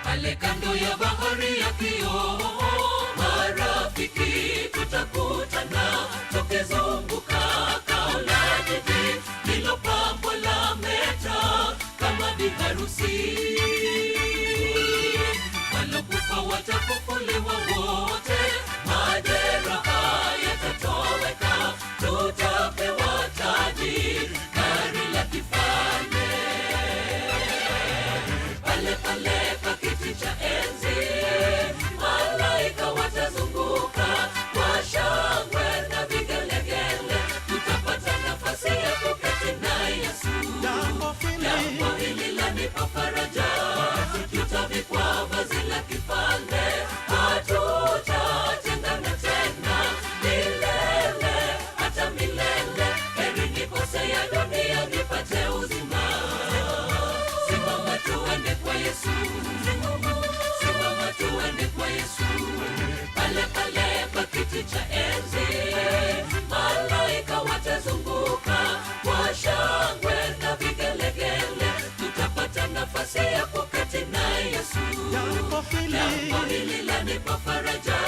Pale kando ya bahari ya kioo, marafiki tutakutana, tukizunguka kao la jiji lililopambwa la meta kama biharusi. Walokufa watafufuliwa wote, majeraha yatatoweka, tutapewa taji, gari la kifalme. Pale pale pa kiti cha enzi, malaika watazunguka kwa shangwe na vigelegele, tutapata nafasi ya kuketi na Yesu. Jambo hili lanipa faraja, tutavikwa vazi la kifalme, hatutatengana tena milele hata milele. Heri nikose ya dunia nipate uzima. Simama tuende kwa Yesu, simama tuende kwa Yesu, pale pale pa kiti cha enzi, malaika watazunguka kwa shangwe na vigelegele, tutapata nafasi ya kuketi na Yesu. Jambo hili lanipa faraja,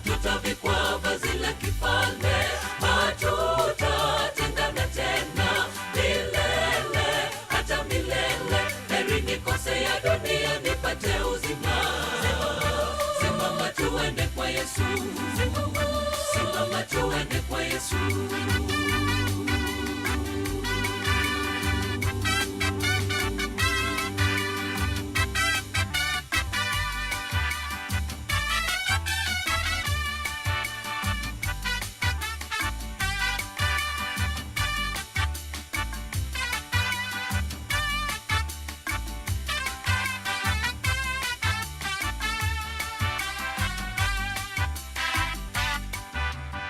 tutavikwa vazi la kifalme, hatutatengana tena milele hata milele. Heri nikose ya dunia nipate uzima. Simama tuende kwa Yesu, simama tuende kwa Yesu.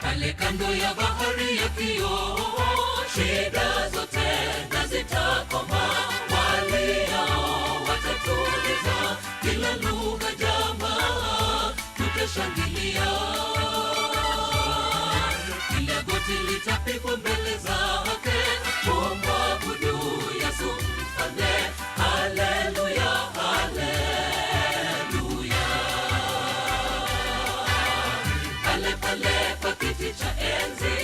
Pale kando ya bahari ya kioo, shida zote na zitakoma, waliao watatuliza, kila lugha jamaa tutashangilia, kila goti litapigwa mbele zake, kumwabudu Yesu Mfalme. Haleluya, haleluya. Pale pale pa kiti cha enzi,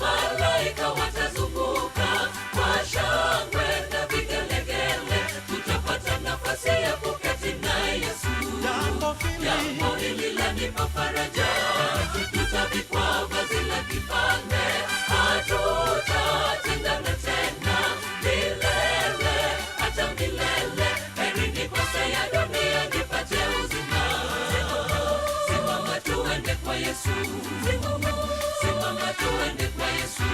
malaika watazunguka kwa shangwe na vigelegele, tutapata nafasi ya kuketi na Yesu. Jambo hili lanipa faraja, tutavikwa vazi la kifalme, hatutatengana tena milele hata milele. Heri nikose ya dunia nipate uzima. Simama tuende kwa Yesu, simama tuende kwa Yesu,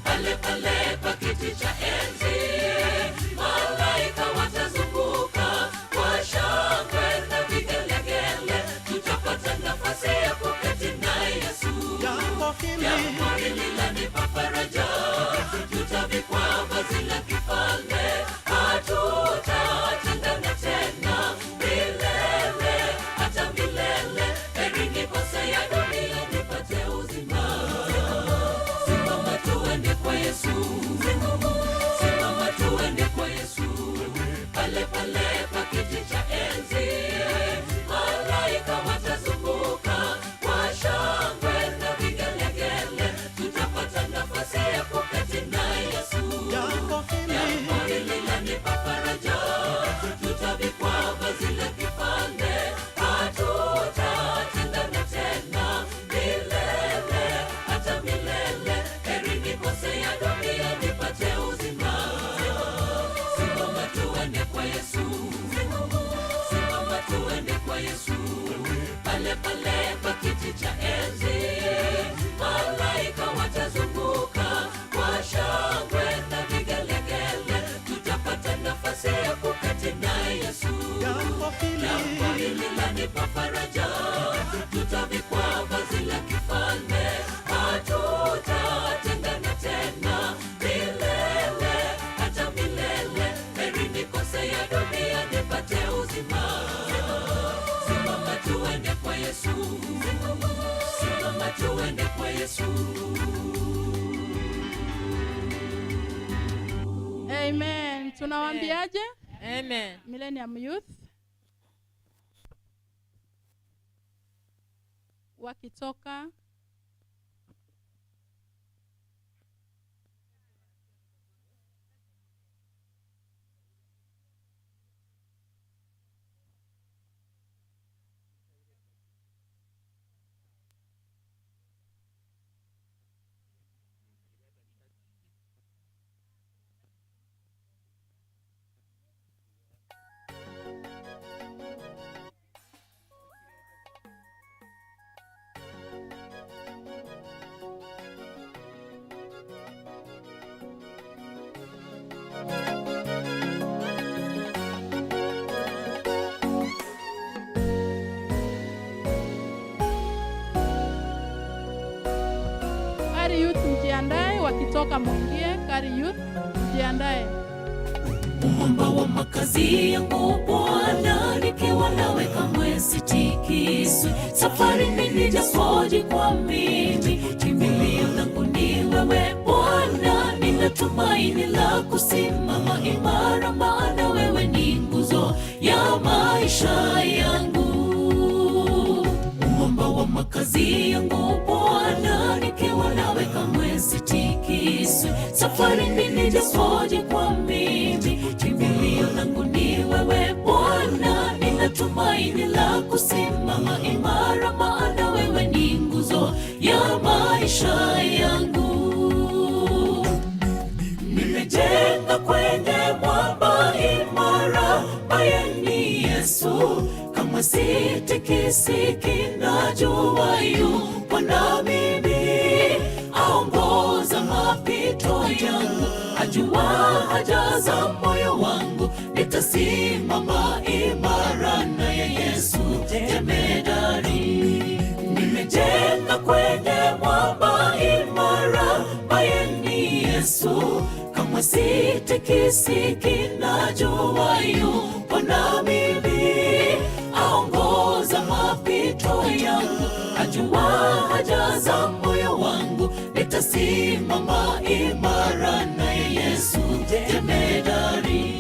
pale pale pa kiti cha enzi, malaika watazunguka kwa shangwe na vigelegele, tutapata nafasi ya kuketi na Yesu. Jambo hili lanipa faraja, tutavikwa vazi la kifalme, hatutatengana tena milele hata milele. Heri nikose ya dunia nipate uzima. Simama tuende kwa Yesu, simama tuende kwa Yesu, pale pale pa kiti cha enzi, malaika watazunguka kwa shangwe na vigelegele, tutapata nafasi ya kuketi na Yesu. Jambo hili lanipa faraja, tutavikwa vazi la kifalme, hatutatengana tena milele hata milele. Heri nikose ya dunia nipate uzima. Simama tuende kwa Yesu, simama tuende kwa Yesu, pale pale pa kiti cha enzi, malaika watazunguka kwa shangwe na vigelegele, tutapata nafasi ya kuketi na Yesu. Jambo hili lanipa faraja, tutavikwa vazi la kifalme, hatutatengana tena milele hata milele. Heri nikose ya dunia nipate uzima. Simama tuende kwa Yesu, simama tuende kwa Yesu. Amen. Tunawaambiaje? Amen. Millennium Youth. Wakitoka. Kari Youth, mjiandae, wakitoka mwingie. Kari Youth, mjiandae. Mwamba wa makazi yangu Bwana, nikiwa nawe kamwe sitikiswi. Safarini nijapojikwaa mimi, kimbilio langu ni wewe Bwana. Nina tumaini la kusimama imara, maana wewe ni nguzo ya maisha yangu. Mwamba wa makazi yangu Bwana, nikiwa nawe kamwe sitikiswi. Safarini nijapojikwaa mimi, kimbilio langu ni wewe Bwana. Nina tumaini la kusimama imara, maana wewe ni nguzo ya maisha yangu. Nimejenga kwenye mwamba imara, ambaye ni Yesu. Kamwe sitikisiki, najua yupo na mimi. Aongoza mapito yangu, ajua haja za moyo wangu. Nitasimama imara naye Yesu jemedari. Nimejenga kwenye mwamba imara, ambaye ni Yesu. Kamwe sitikisiki, najua yupo na mimi. Aongoza mapito yangu, ajua haja za moyo wangu. Nitasimama imara naye Yesu jemedari.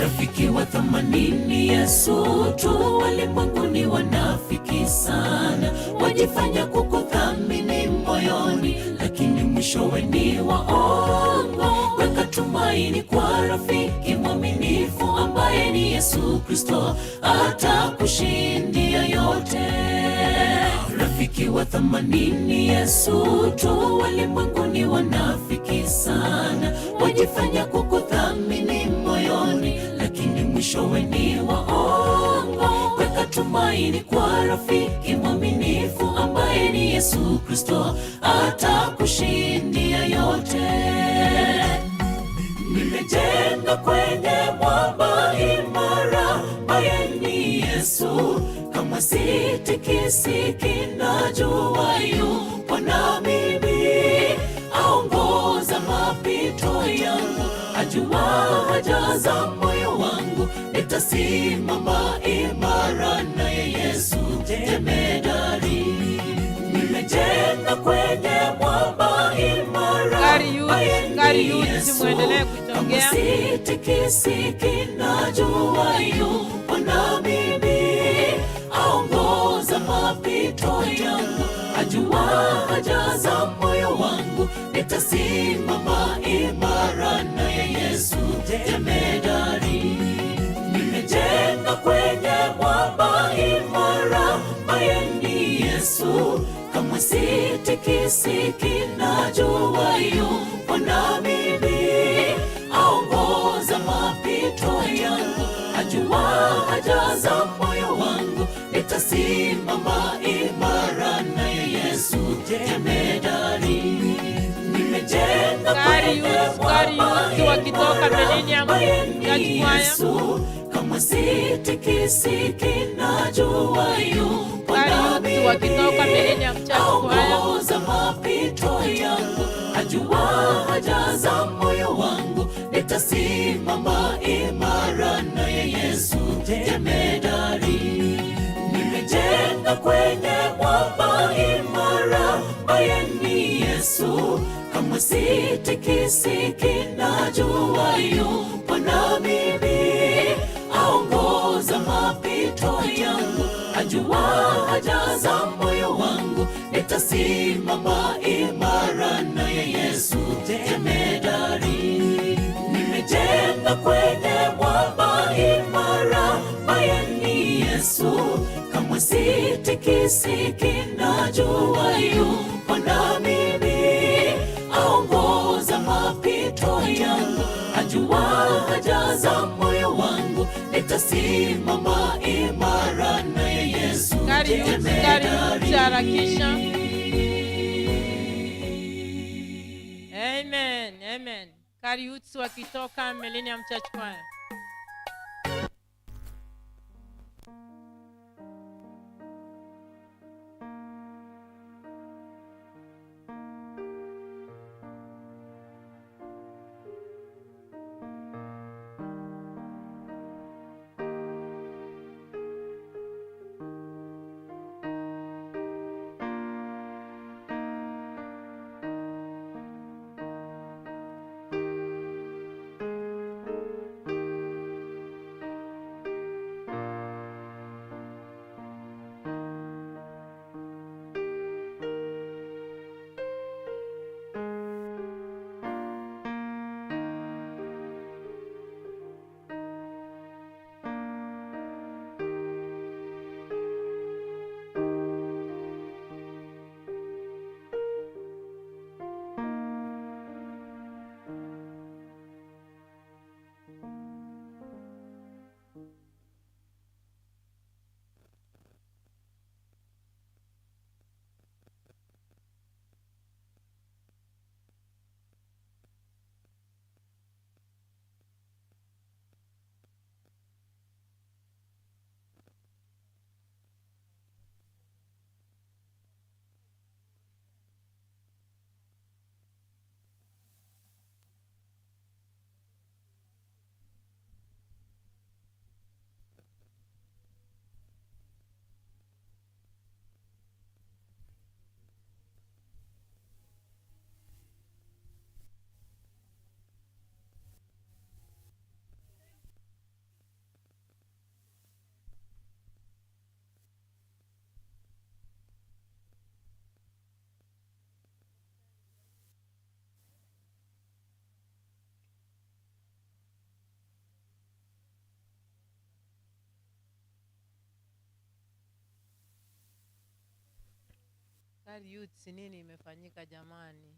Rafiki wa thamani ni Yesu tu, walimwenguni wanafiki sana, wajifanya kukuthamini moyoni, lakini mwishowe ni waongo. Weka tumaini kwa rafiki mwaminifu ambaye ni Yesu Kristo, atakushindia yote. Rafiki wa thamani ni Yesu tu, walimwenguni wanafiki sana, wajifanya kukuthamini moyoni, lakini mwishowe ni waongo. Weka tumaini kwa rafiki mwaminifu ambaye ni Yesu Kristo, atakushindia yote. Nimejenga kwenye mwamba imara, ambaye ni Yesu. Kamwe sitikisiki, najua yupo na mimi. Aongoza mapito yangu, ajua haja za moyo wangu. Nitasimama imara naye Yesu jemedari. Nimejenga kwenye mwamba imara, Kari Youth, ambaye ni Kari Youth, Yesu. muendelee kuchongea. Kamwe sitikisiki, najua yupo na mimi. Aongoza mapito yangu, ajua haja za moyo wangu. Nitasimama imara naye Yesu jemedari. Nimejenga kwenye mwamba imara, ambaye ni Yesu. Kamwe sitikisiki, najua yupo na mimi. Aongoza mapito yangu, ajua haja za moyo wangu. Nitasimama imara naye Yesu jemedari. Nimejenga Kari kwenye Youth, Kari mwamba Youth wakitoka imara, Millennium ambaye ni Church Choir. Yesu. Kamwe Kamwe sitikisiki, najua yupo Kari nami. Youth wakitoka Millennium Church Choir. Aongoza mapito yangu, ajua haja za moyo wangu, nitasimama imara naye Yesu jemedari. Nimejenga kwenye mwamba imara, ambaye ni Yesu. Kamwe sitikisiki, najua yupo na mimi. Aongoza mapito yangu, ajua haja za moyo wangu, nitasimama imara naye Yesu jemedari. Nimejenga kwenye mwamba imara, ambaye ni Yesu. Kamwe sitikisiki, najua yupo na mimi. Aongoza mapito yangu, ajua haja za moyo wangu, nitasimama imara naye Yesu Kari Youth, Kari Youth, jemedari. harakisha. Amen, amen. Kari Youth wakitoka Millennium Church Choir. Kari Youth, nini imefanyika jamani?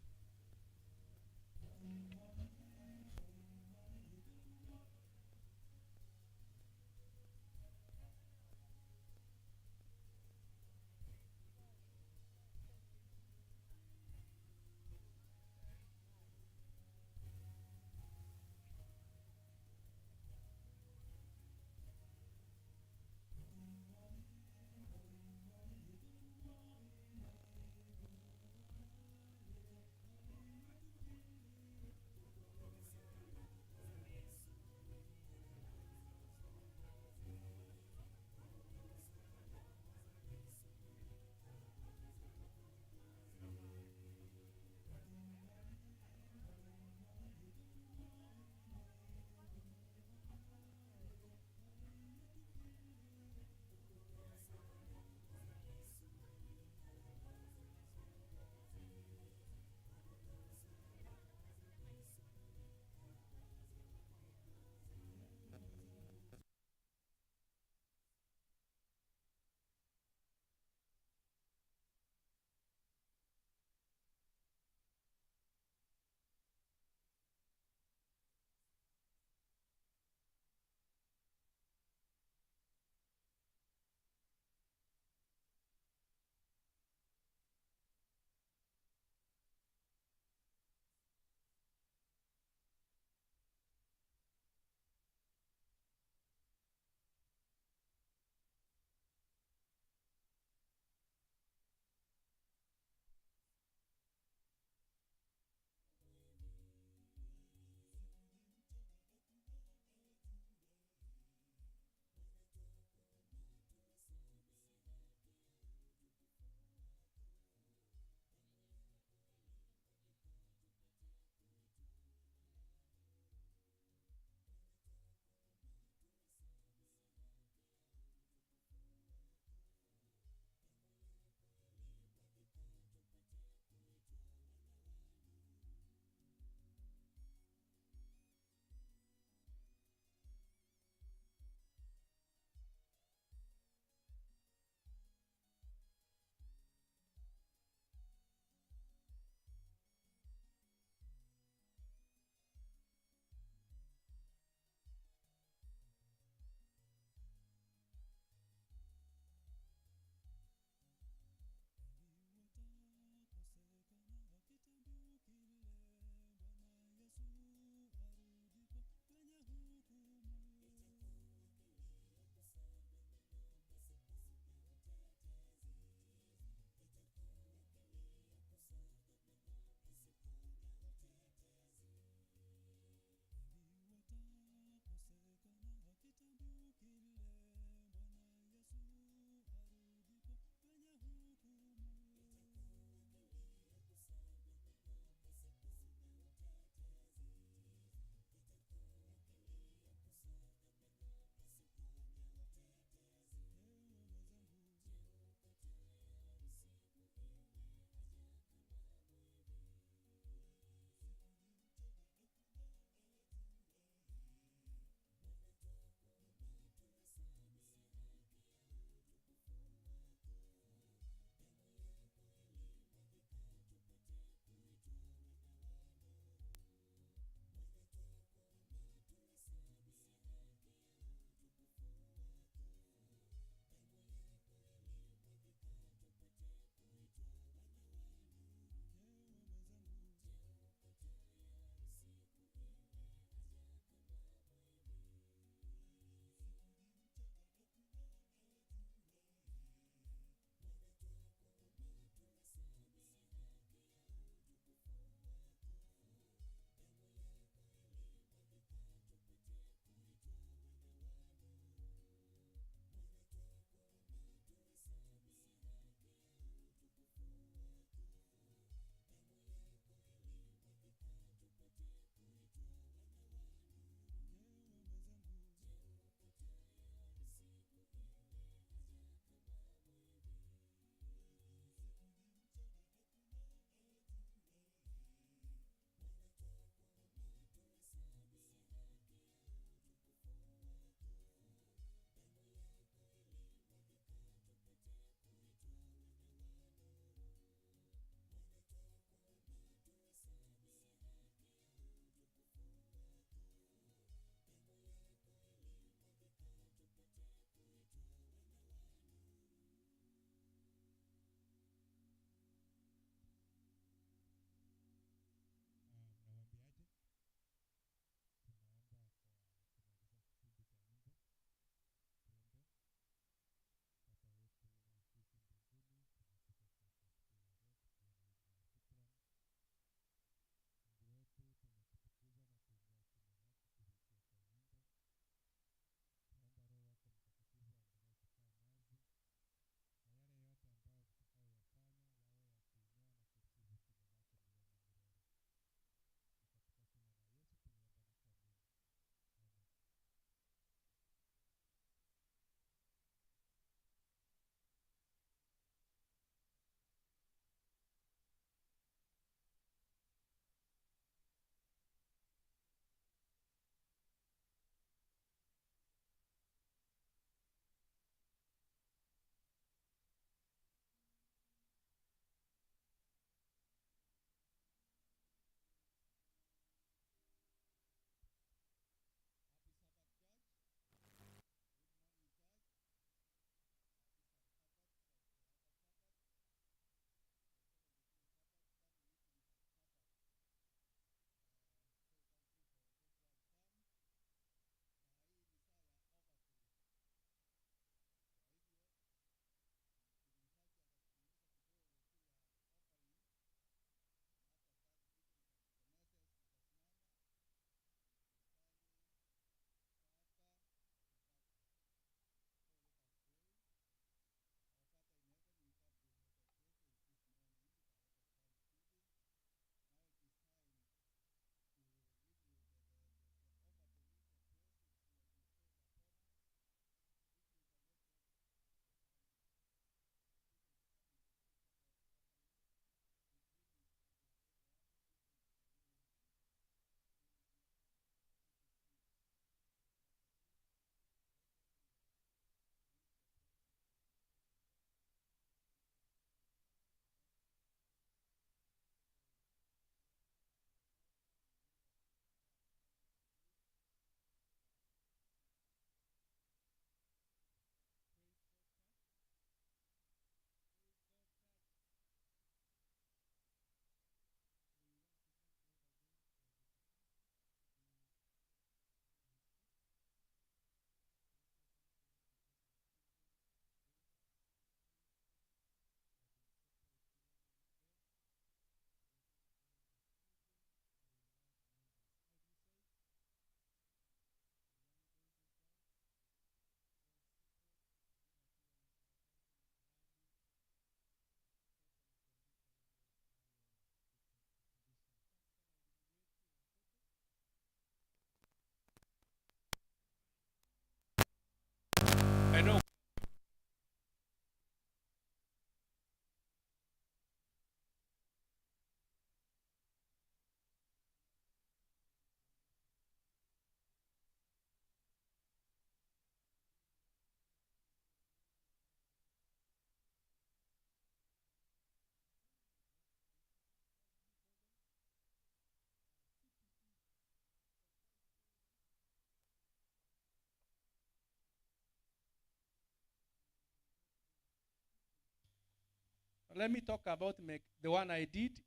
Let me talk about the one I did.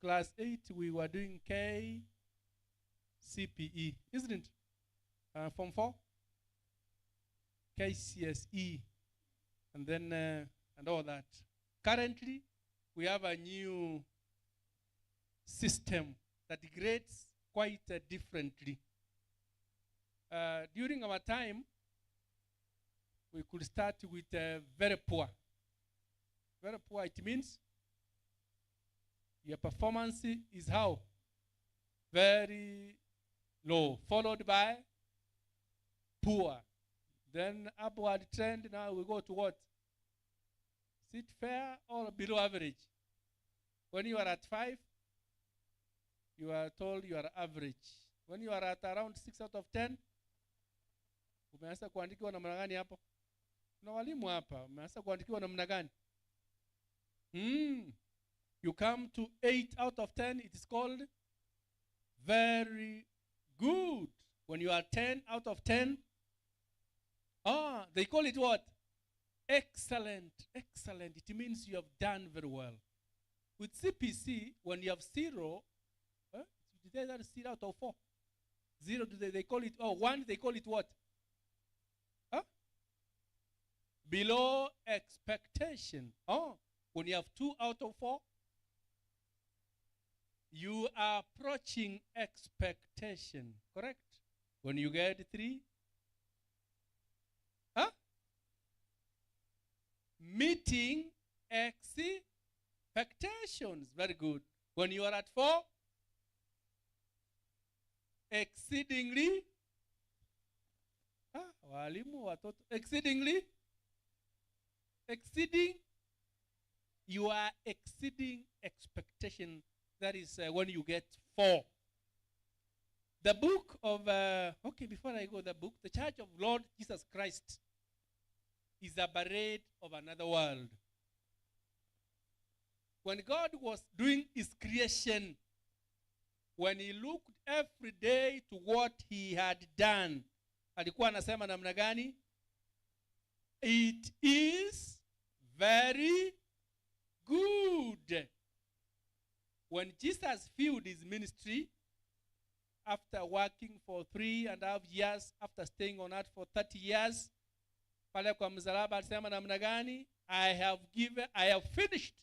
Class 8, we were doing KCPE, isn't it? Form 4? KCSE, and then and all that. Currently, we have a new system that grades quite differently. During our time, we could start with very poor. Very poor, it means your performance is how? Very low, followed by poor. Then upward trend, now we go to what? Is it fair or below average? When you are at 5, you are told you are average. When you are at around 6 out of 10, umeanza kuandikiwa namna gani hapo? Kuna walimu hapa, umeanza kuandikiwa namna gani? You come to 8 out of 10, it is called very good. When you are 10 out of 10, they call it what? Excellent. Excellent. It means you have done very well. With CBC, when you have 0, did they that 0 out of 4? 0, do they call it, oh, 1, they call it what? Huh? Below expectation. Oh, when you have 2 out of 4, you are approaching expectation, correct? When you get 3, huh? Meeting expectations. Very good. When you are at 4, exceedingly, walimu watoto, exceedingly, exceeding, you are exceeding expectation. That is when you get 4. The book of, okay, before I go, the book, the Church of Lord Jesus Christ is a parade of another world. When God was doing his creation, when he looked every day to what he had done, alikuwa anasema namna gani? It is very good. When Jesus filled his ministry, after working for 3.5 years, after staying on earth for 30 years, pale kwa msalaba alisema namna gani? I have given, I have finished.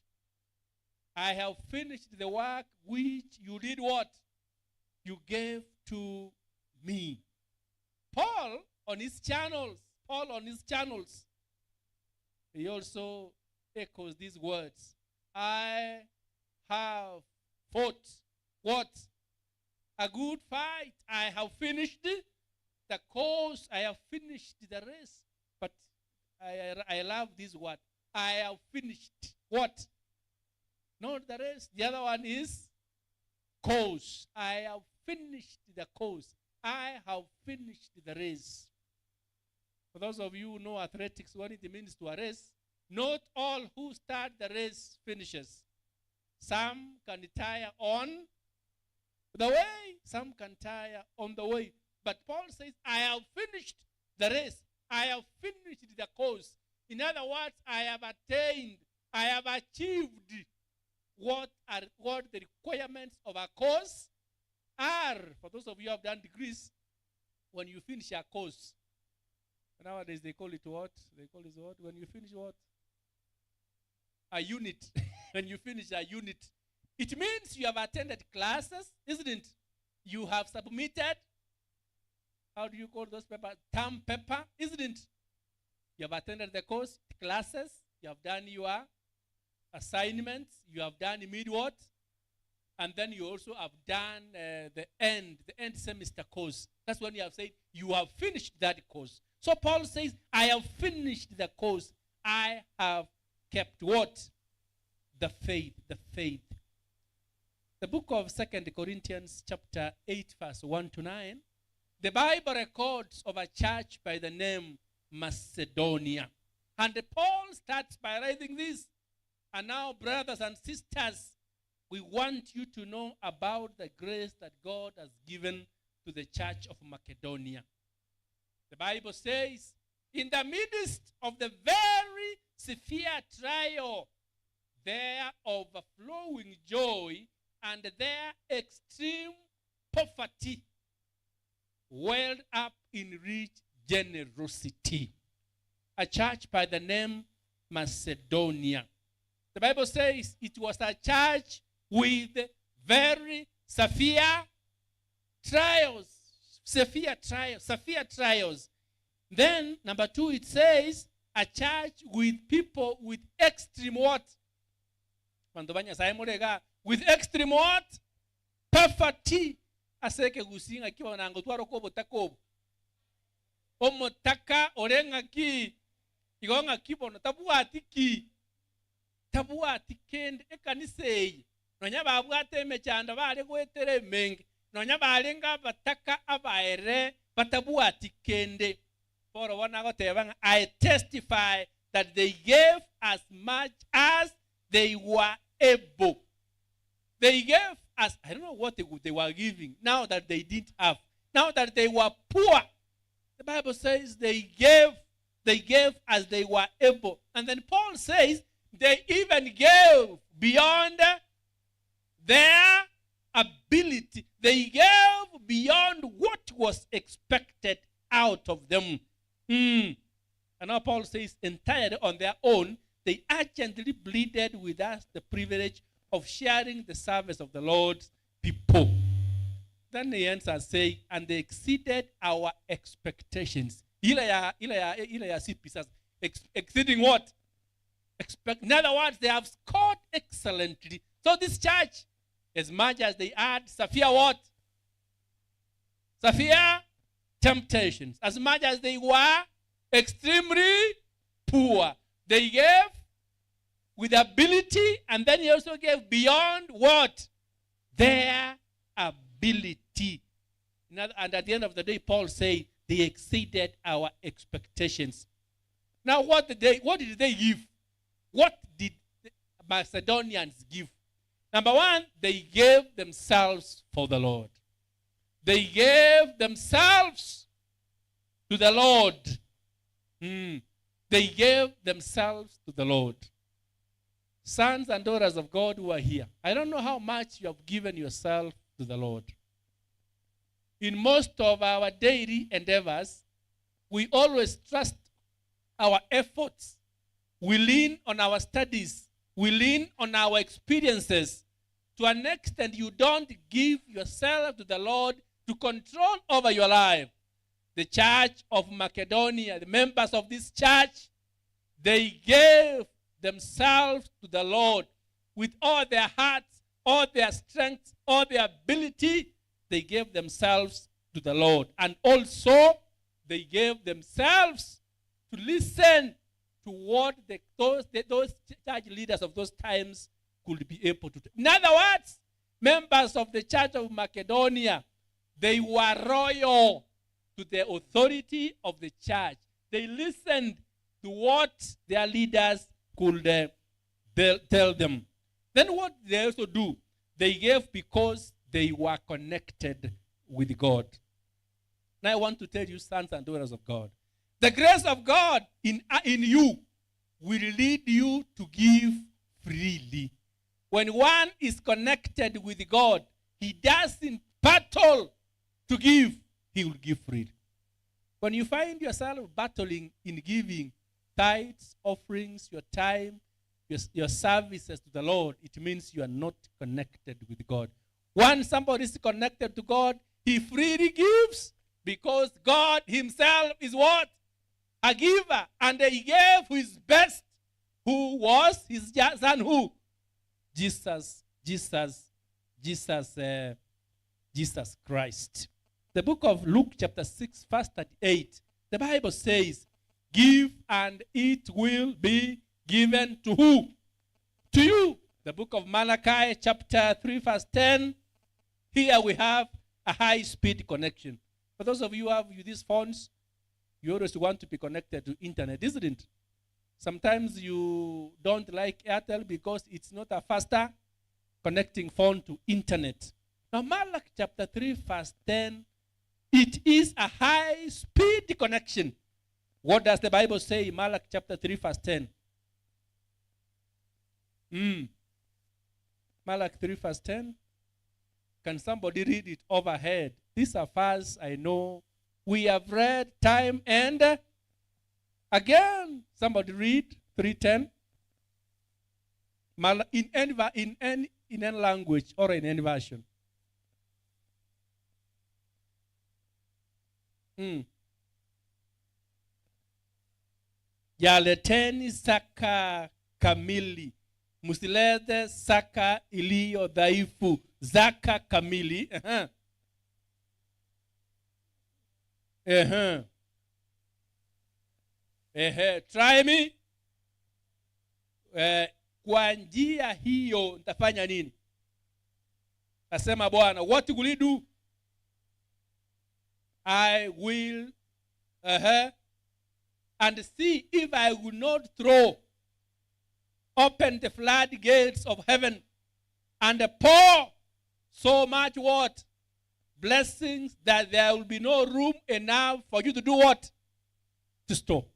I have finished the work which you did what? You gave to me. Paul on his channels, he also echoes these words. I have fought what? A good fight. I have finished the course. I have finished the race. But I love this word. I have finished what? Not the race. The other one is course. I have finished the course. I have finished the race. For those of you who know athletics, what it means to a race, not all who start the race finishes. Some can tire on the way, some can tire on the way. But Paul says, "I have finished the race. I have finished the course." In other words, I have attained, I have achieved what the requirements of a course are. For those of you who have done degrees, when you finish a course, nowadays they call it what? They call it what? When you finish what? A unit. When you finish a unit, it means you have attended classes, isn't it? You have submitted, how do you call those paper? Term paper, isn't it? You have attended the course, classes, you have done your assignments, you have done mid what? And then you also have done the end semester course. That's when you have said you have finished that course. So Paul says, "I have finished the course. I have kept what? The faith, the faith." The book of Second Corinthians, chapter 8, verse 1 to 9, the Bible records of a church by the name Macedonia. And Paul starts by writing this: "And now, brothers and sisters, we want you to know about the grace that God has given to the church of Macedonia." The Bible says, in the midst of the very severe trial, Their overflowing joy and their extreme poverty welled up in rich generosity. A church by the name Macedonia. The Bible says it was a church with very severe trials. Severe trials. Severe trials. Then, number two, it says a church with people with extreme what? Bantu ba Nyasaye morega. With extreme what? Poverty. Aseke gusinga kiba nango twaro ko botako. Omotaka ore ng'aki igo ng'aki bono tabwati ki tabwati kende ekanisa eye nonya babwate emechando bare goetera emenge nonya barenge abataka abaere batabwati kende. Paul bona agoteba ng'a I testify that they gave as much as they were able. They gave as, I don't know what they were giving now that they didn't have, now that they were poor. The Bible says they gave as they were able. And then Paul says they even gave beyond their ability. They gave beyond what was expected out of them. And now Paul says, entirely on their own, they urgently pleaded with us the privilege of sharing the service of the Lord's people. Then he ends and saying, and they exceeded our expectations. Ile ya CP sasa. Exceeding what? Expect. In other words, they have scored excellently. So this church, as much as they had severe what? Severe temptations. As much as they were extremely poor, they gave with ability, and then he also gave beyond what? Their ability. And at the end of the day, Paul said they exceeded our expectations. Now, what did they give? What did the Macedonians give? Number one, they gave themselves for the Lord. They gave themselves to the Lord. They gave themselves to the Lord. Sons and daughters of God who are here, I don't know how much you have given yourself to the Lord. In most of our daily endeavors, we always trust our efforts. We lean on our studies. We lean on our experiences. To an extent, you don't give yourself to the Lord to control over your life. The church of Macedonia, the members of this church, they gave themselves to the Lord with all their hearts, all their strength, all their ability. They gave themselves to the Lord. And also, they gave themselves to listen to what those church leaders of those times could be able to do. In other words, members of the church of Macedonia, they were loyal to the authority of the church. They listened to what their leaders could tell them. Then what did they also do? They gave because they were connected with God. Now I want to tell you, sons and daughters of God, the grace of God in you will lead you to give freely. When one is connected with God, he doesn't battle to give, he will give freely. When you find yourself battling in giving tithes, offerings, your time, your services to the Lord, it means you are not connected with God. Once somebody is connected to God, he freely gives because God himself is what? A giver. And he gave his best, who was his son who? Jesus, Jesus, Jesus, Jesus Christ. The book of Luke chapter 6, verse 38, the Bible says, "Give and it will be given to who? To you." The book of Malachi chapter 3, verse 10. Here we have a high-speed connection. For those of you who have these phones, you always want to be connected to internet, isn't it? Sometimes you don't like Airtel because it's not a faster connecting phone to internet. Now, Malachi chapter 3, verse 10, it is a high-speed connection. What does the Bible say in Malachi chapter 3, verse 10? Malachi 3 verse 10. Can somebody read it overhead? These are verse I know we have read time and again. Somebody read 3:10. In any language or in any version. Yaleteni zaka kamili, msilete zaka iliyo dhaifu, zaka kamili. Uh-huh. Uh-huh. Uh-huh. Try me. Kwa njia hiyo nitafanya nini? Asema Bwana, what will you do? I will, and see if I will not throw open the floodgates of heaven and pour so much what? Blessings that there will be no room enough for you to do what? To store.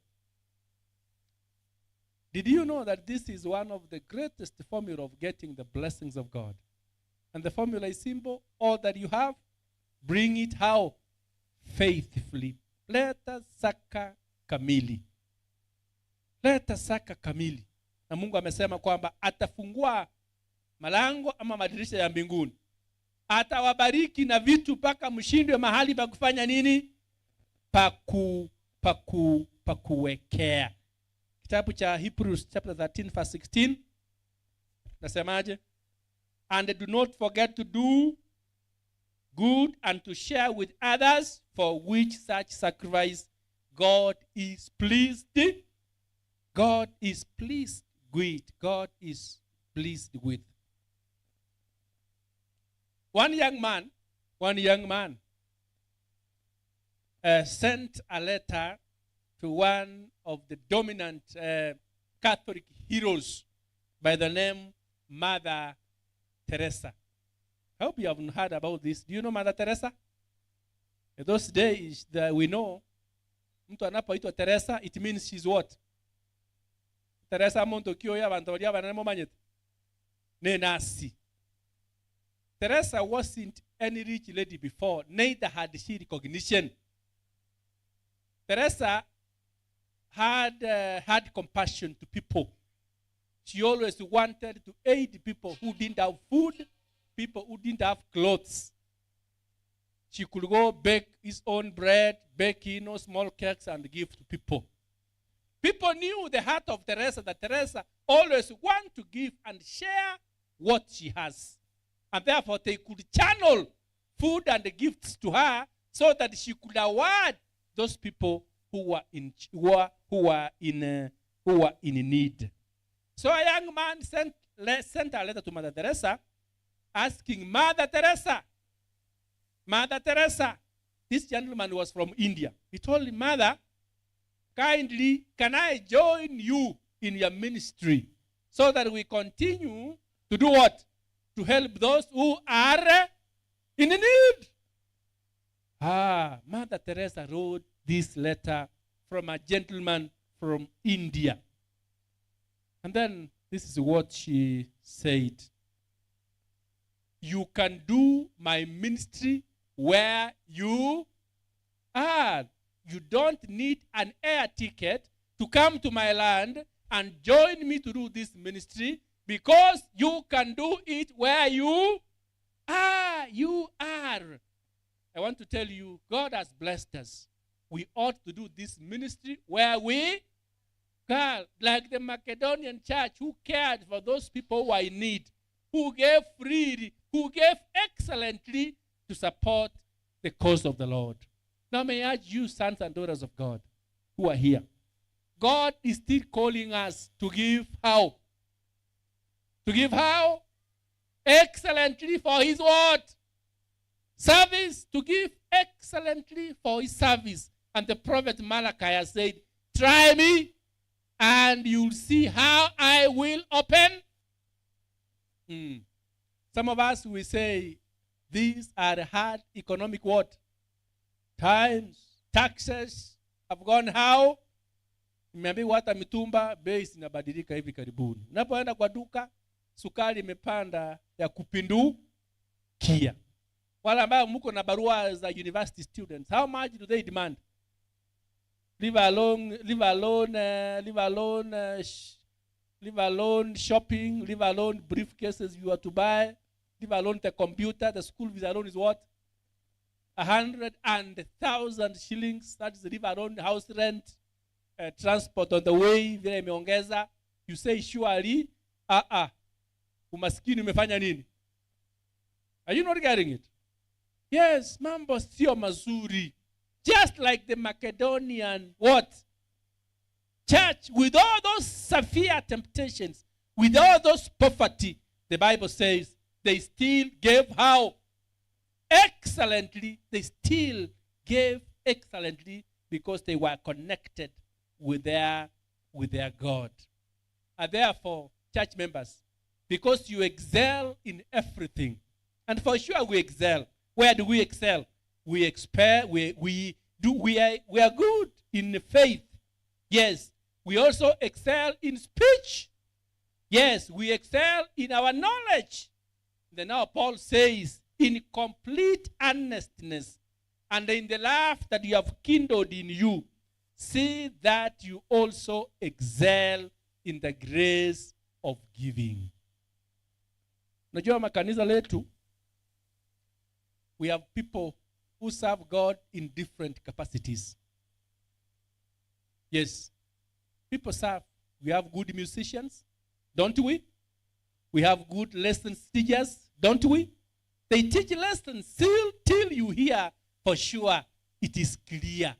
Did you know that this is one of the greatest formula of getting the blessings of God? And the formula is simple. All that you have, bring it how? Faithfully. Leta zaka kamili. Leta zaka kamili. Na Mungu amesema kwamba atafungua malango ama madirisha ya mbinguni. Atawabariki na vitu mpaka mshindwe mahali pa kufanya nini? Pa kuwekea. Kitabu cha Hebrews chapter 13 verse 16. Nasemaje? And do not forget to do good and to share with others, for which such sacrifice God is pleased. God is pleased with. God is pleased with. One young man sent a letter to one of the dominant Catholic heroes by the name Mother Teresa. I hope you haven't heard about this. Do you know Mother Teresa? In those days that we know, mtu anapoitwa Teresa, it means she's what? Teresa muntu kioya abantu baria banene mumanyete. Ne nasi. Teresa wasn't any rich lady before, neither had she recognition. Teresa had compassion to people. She always wanted to aid people who didn't have food, people who didn't have clothes. She could go bake his own bread, bake small cakes and give to people. People knew the heart of Teresa, that Teresa always wanted to give and share what she has. And therefore they could channel food and gifts to her so that she could award those people who were in need. So a young man sent a letter to Mother Teresa asking, Mother Teresa, Mother Teresa, this gentleman was from India. He told him, Mother, kindly, can I join you in your ministry so that we continue to do what? To help those who are in need. Mother Teresa wrote this letter from a gentleman from India. And then this is what she said. You can do my ministry where you are. You don't need an air ticket to come to my land and join me to do this ministry, because you can do it where you are. You are. I want to tell you, God has blessed us. We ought to do this ministry where we are. Like the Macedonian church who cared for those people who are in need, who gave freely, who gave excellently to support the cause of the Lord. Now may I urge you, sons and daughters of God, who are here. God is still calling us to give how? To give how? Excellently for his what? Service. To give excellently for his service. And the prophet Malachi said, try me and you'll see how I will open. Some of us will say, these are hard economic what? Times. Taxes have gone how? Nimeambiwa hata mitumba bei zinabadilika hivi karibuni. Unapoenda kwa duka, Sukari imepanda ya kupindukia. Wale ambao mko na barua za university students, how much do they demand? Leave alone shopping, leave alone briefcases you are to buy, leave alone the computer, the school fees alone is what? 100,000 shillings. That is leave alone house rent, transport on the way, vile imeongeza. You say surely, ah ah, umaskini umefanya nini? Are you not getting it? Yes, mambo sio mazuri. Just like the Macedonian what? Church, with all those severe temptations, with all those poverty, the Bible says they still gave how? Excellently. They still gave excellently because they were connected with their God. And therefore, church members, because you excel in everything, and for sure we excel. Where do we excel? We expect, we do we are good in faith. Yes. We also excel in speech. Yes, we excel in our knowledge. Then now Paul says, in complete earnestness and in the love that you have kindled in you, see that you also excel in the grace of giving. Unajua makanisa letu, we have people who serve God in different capacities. Yes, people serve. We have good musicians, don't we? We have good lesson teachers, don't we? They teach lessons till you hear for sure it is clear.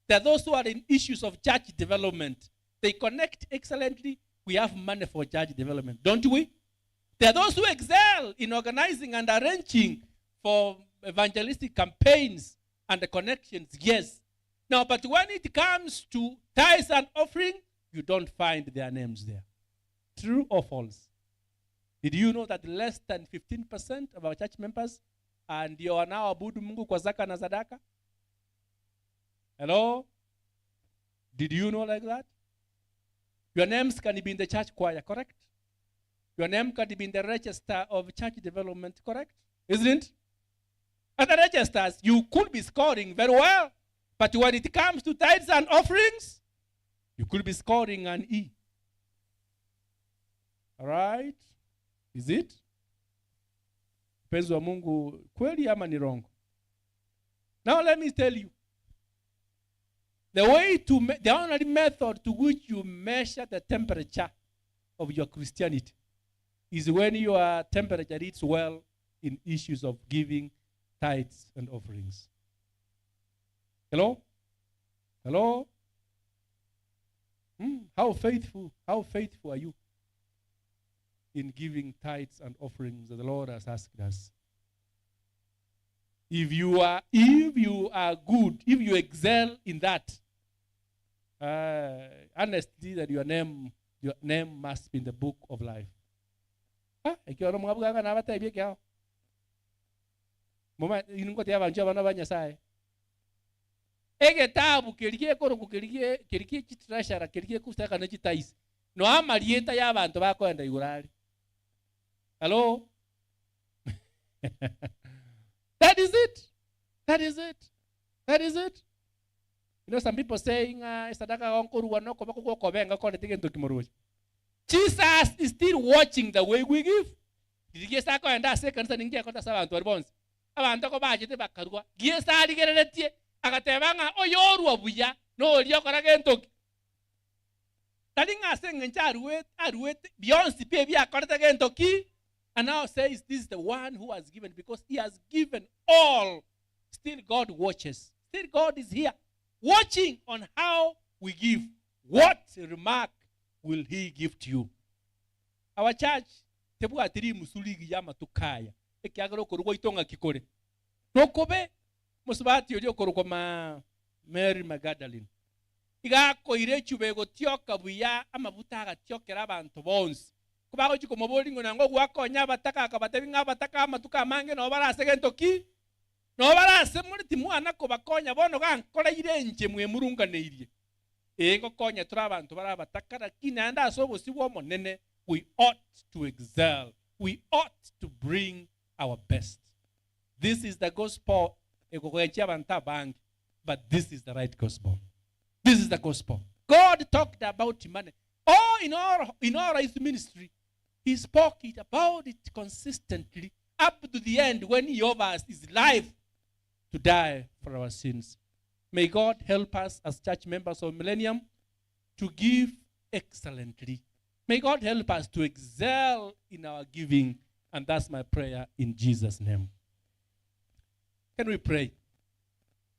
There are those who are in issues of church development. They connect excellently. We have money for church development, don't we? There are those who excel in organizing and arranging for evangelistic campaigns and the connections, yes. Now, but when it comes to tithes and offering, you don't find their names there. True or false? Did you know that less than 15% of our church members are ndio wanaoabudu Mungu kwa zaka na sadaka? Hello? Did you know like that? Your names can be in the church choir, correct? Your name can be in the register of church development, correct? Isn't it? At the registers, you could be scoring very well. But when it comes to tithes and offerings, you could be scoring an E. All right? Is it? Mpenzi wa Mungu, kweli ama ni rongo? Now let me tell you. The only method to which you measure the temperature of your Christianity is when your temperature reads well in issues of giving tithes and offerings. Hello? Hello? How faithful are you in giving tithes and offerings that the Lord has asked us? If you are good, if you excel in that, honestly, that your name must be in the book of life. Ah, ikiwa no mwabuganga nabatebie kyao. Moma ingo tia bantu abana ba Nyasaye. Egetabu kerigie koroku kerigie kerigie chitreasury kerigie kusaka ne chitaisi. No amarieta ya abantu bakwenda igurari. Hello? That is it. That is it. That is it. You know, some people saying, sadaka gonkorwa no koba kobenga kore tigento kimoroche. Jesus is still watching the way we give. Ndigie sako enda ase kanisa ningie kota sa abantu bari bonsi. Abantu ko bachete bakarwa. Gie sarigereretie agateba ng'a oyorwa buya no oria okora gento ki. Tari ng'a ase eng'encho aruete aruete bionsi pi ebiakorete gento ki. And now says this is the one who has given, because he has given all. Still God watches. Still God is here watching on how we give. What remark will he give to you? Our church, tebwatiri musuligi ya matukaya. Ekiagera okorugwa itonga kikore. Nokobe musubati ori okorugwa ma Mary Magdalene. Igakoire echube gotioka buya amabuta agatiokera abantu bonsi. Kubago chikomobori ngo nango gwakonya abataka akabatebi ng'a abataka amatuka amange no barase gento ki no barase muri timwana kobakonya bono gankoreire enche mwe murunganeirie ee ngokonya turi abantu bari abataka lakini ande ase obosi bwa omonene. We ought to excel. We ought to bring our best. This is the gospel. But this is the right gospel. This is the gospel. God talked about money. Oh, in all his ministry, he spoke it about it consistently up to the end when he offers his life to die for our sins. May God help us as church members of Millennium to give excellently. May God help us to excel in our giving. And that's my prayer in Jesus' name. Can we pray?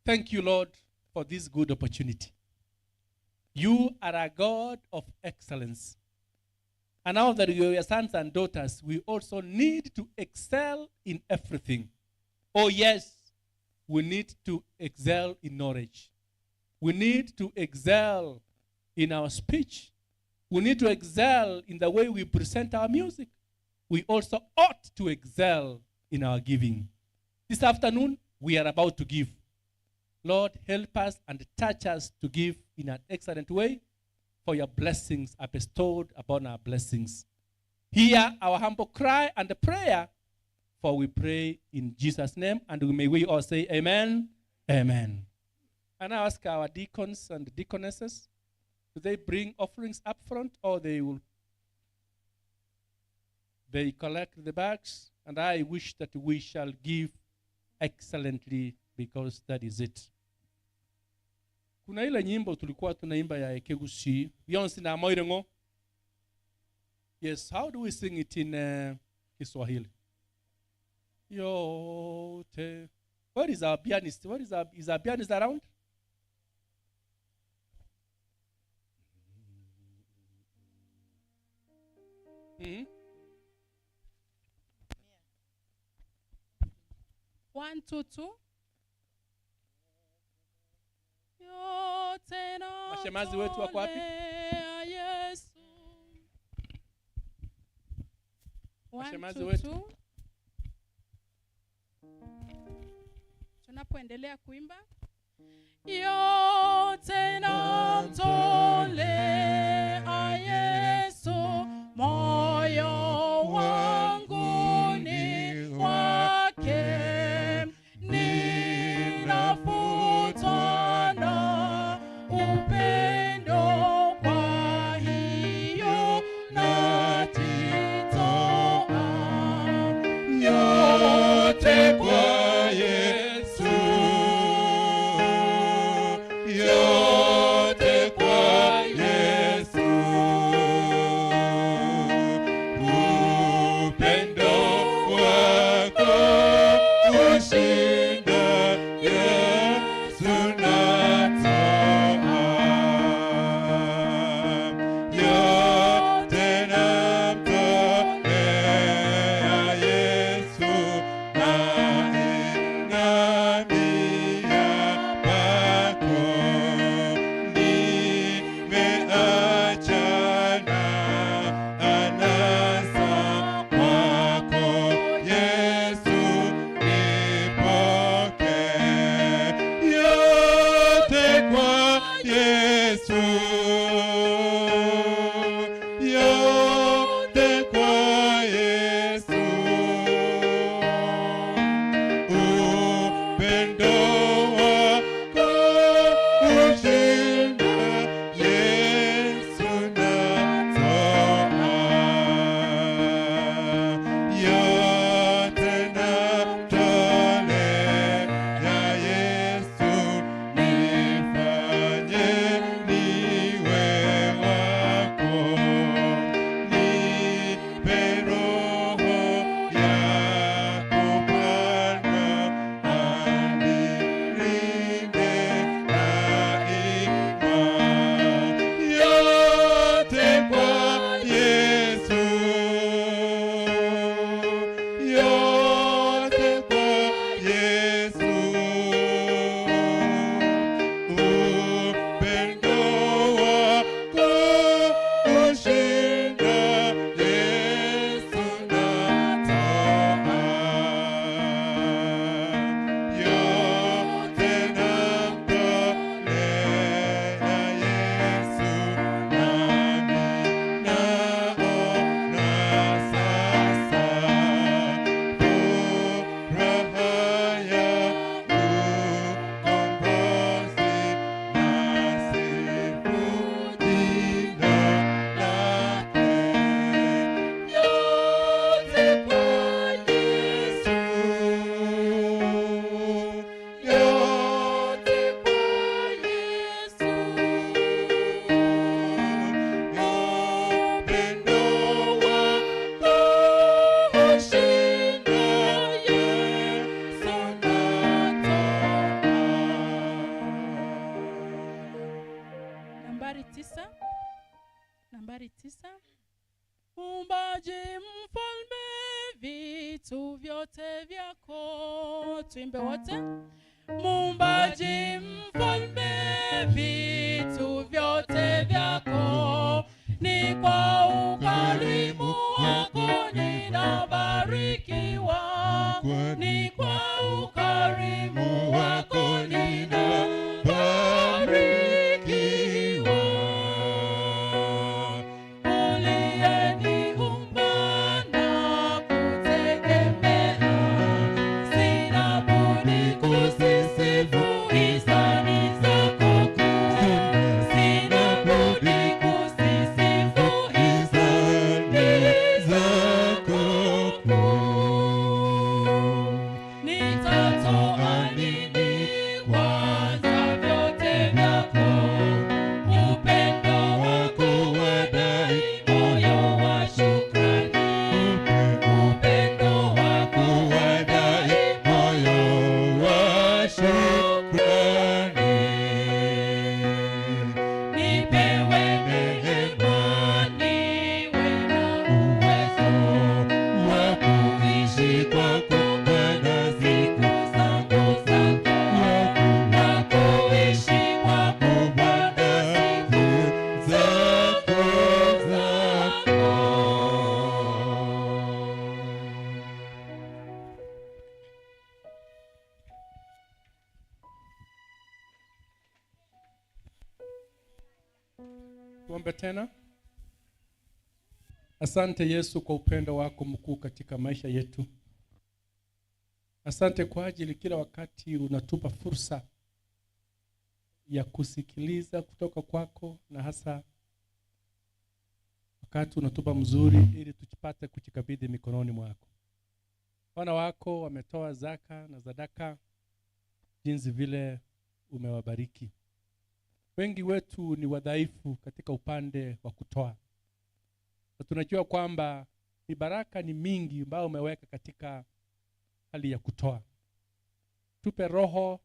Thank you, Lord, for this good opportunity. You are a God of excellence. And now that we are your sons and daughters, we also need to excel in everything. Oh, yes, we need to excel in knowledge. We need to excel in our speech. We need to excel in the way we present our music. We also ought to excel in our giving. This afternoon, we are about to give. Lord, help us and touch us to give in an excellent way, for your blessings are bestowed upon our blessings. Hear our humble cry and prayer, for we pray in Jesus' name, and may we all say amen. Amen. And I ask our deacons and deaconesses, do they bring offerings up front, or they collect the bags? And I wish that we shall give excellently, because that is it. Kuna ile nyimbo tulikuwa tunaimba ya Ekegusi, Beyonce na Moirengo. Yes, how do we sing it in Kiswahili? Yote. Where is our pianist? Where is our pianist around? One, two, two. Yote Mashemazi wetu wako wapi? namtolea Yesu. One, Mashemazi two, wetu. Two. Tunapoendelea kuimba, yote namtolea Yesu, moyo wangu ni wake, ninavutwa na upendo, kwa hiyo najitoa Yote kwa Yesu, yote kwa Yesu. Muumbaji mfalme, vitu vyote vyako. Tuimbe wote. Muumbaji mfalme, vitu vyote vyako, ni kwa ukarimu wako ninabarikiwa, ni kwa ukarimu wako ninabarikiwa. Uliyeniumba na kutegemea, sina budi kuzisifu hisani zako kuu, sina budi kuzisifu hisani zako kuu. Nitatoa nini kwanza vyote vyako, upendo wako wadai moyo wa shukrani, upendo wako wadai moyo wa shukrani. Nipewe neema, niwe na uwezo wa kuishi kwako Bwana siku zangu zako, wa kuishi kwako Bwana siku zako zako. Tuombe tena. Asante Yesu kwa upendo wako mkuu katika maisha yetu. Asante kwa ajili kila wakati unatupa fursa ya kusikiliza kutoka kwako, na hasa wakati unatupa mzuri ili tupate kujikabidhi mikononi mwako. Wana wako wametoa zaka na sadaka jinsi vile umewabariki. Wengi wetu ni wadhaifu katika upande wa kutoa, na tunajua kwamba ni baraka ni mingi ambayo umeweka katika hali ya kutoa. Tupe roho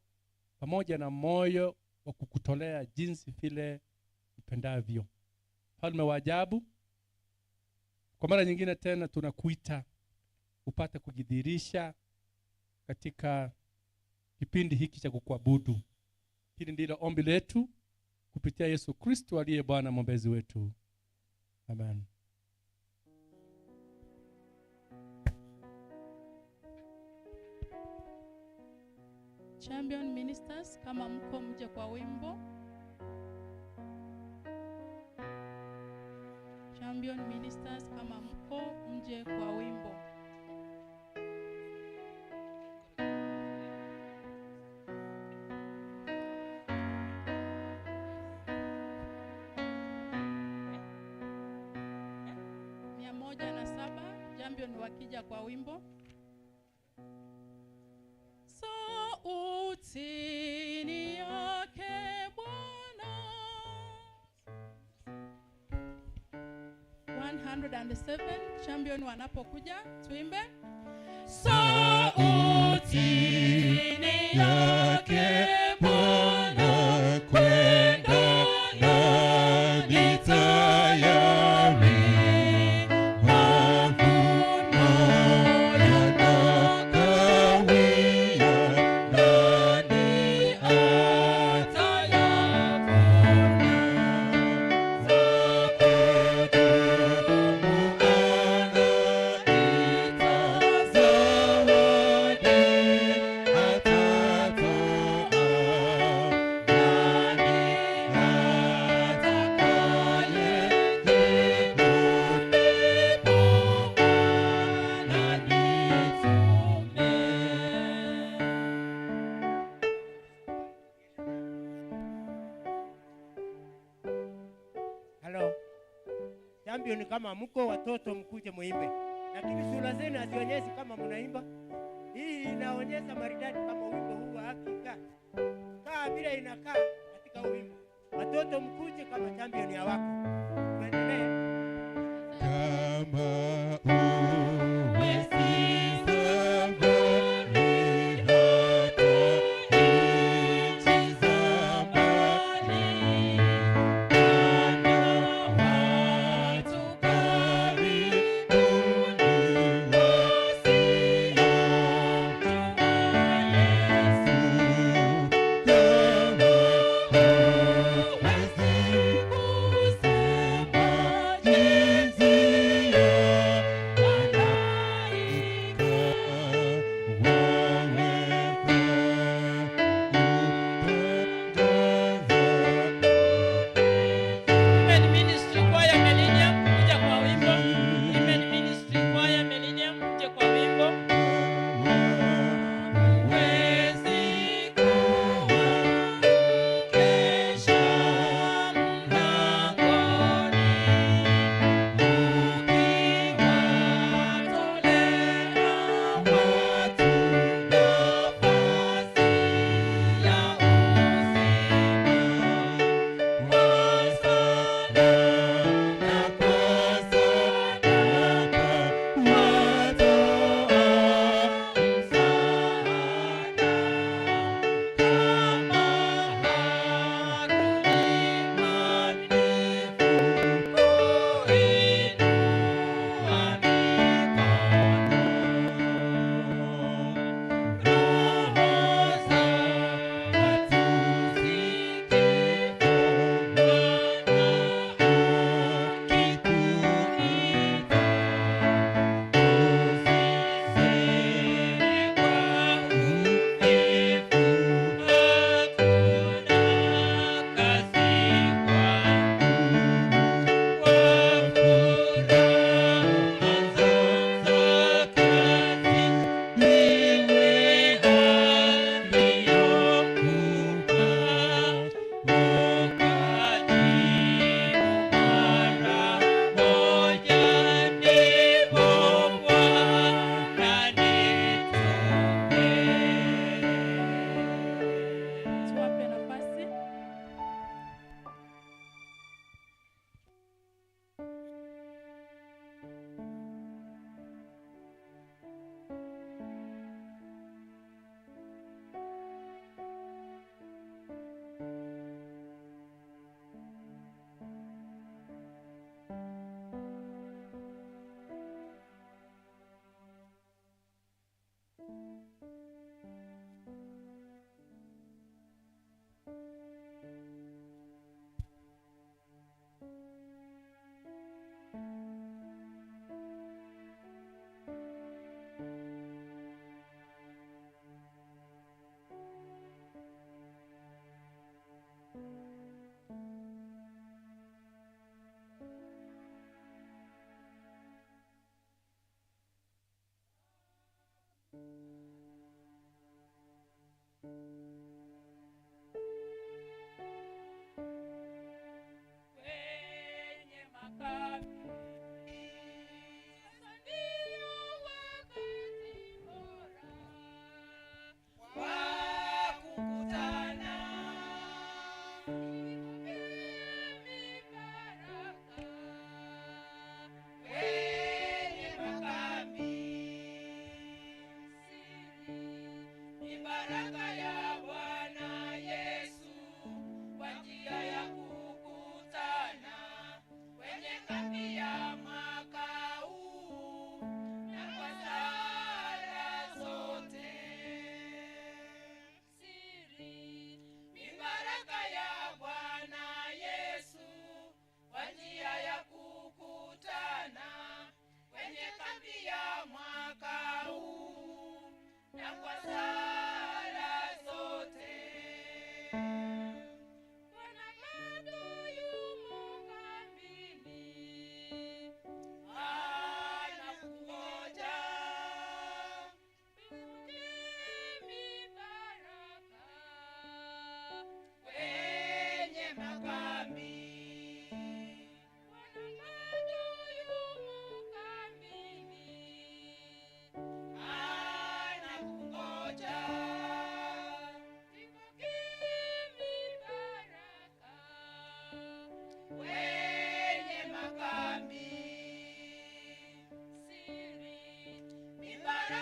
pamoja na moyo wa kukutolea jinsi vile upendavyo. Mfalme wa ajabu, kwa mara nyingine tena tunakuita upate kujidhihirisha katika kipindi hiki cha kukuabudu. Hili ndilo ombi letu kupitia Yesu Kristo aliye Bwana mwombezi wetu. Amen. Champion Ministers, kama mko mje kwa wimbo. Champion Ministers, kama mko mje kwa wimbo. 107 Champion wakija kwa wimbo. Sauti ni yake Bwana. 107 Champion wanapokuja tuimbe. Sauti ni yake Bwana, kwenda nami tayari, mavuno yanakawia, nani atayavuna? Zakudumu anaita, zawadi atatoa, nani atakayejibu? Ndipo Bwana nitume. Halo. Champion, kama mko watoto mkuje muimbe, lakini sura zenu hazionyeshi kama mnaimba. Hii inaonyesha maridadi kama wimbo huu wa hakika kaa vile inakaa katika huu wimbo. Watoto mkuje kama champion ya wako. Tuendelee. Kama uwe si safari hata nchi za mbali, Bwana watukaribisha.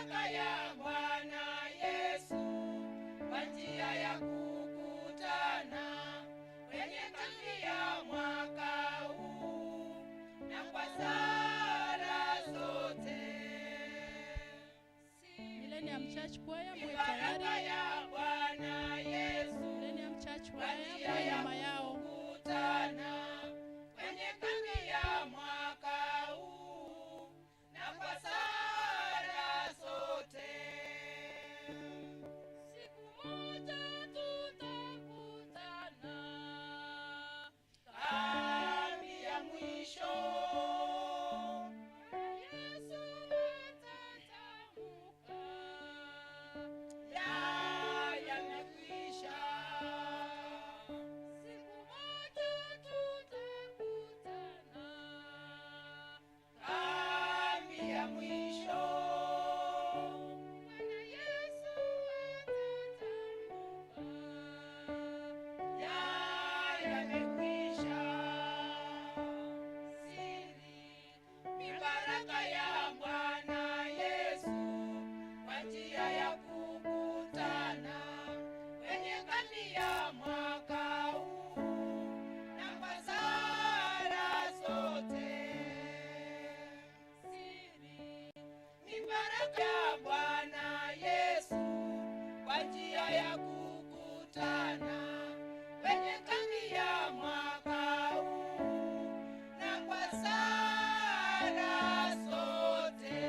Baraka ya Bwana Yesu kwa njia ya kukutana kwenye kambi ya mwaka huu na kwa sala zote. Millennium Church Choir Ni mwe baraka tayari. ya Bwana Yesu Millennium Church kwa Choir njia mwe ya nyuma yao. kukutana kwenye kambi ya mwaka huu na kwa sala zote. Siku moja tutakutana, Kambi ya mwisho Yesu atatamka. ya yamekwisha. Siku moja tutakutana, Kambi ya mwisho Bwana Yesu atatamka. ya yamekwisha. Siri ni baraka ya Bwana Yesu kwa njia ya kukutana kwenye kambi ya mwaka huu na kwa sala zote. Siri ni baraka ya Bwana Yesu kwa njia ya kukutana kwenye kambi ya mwaka huu na kwa sala zote.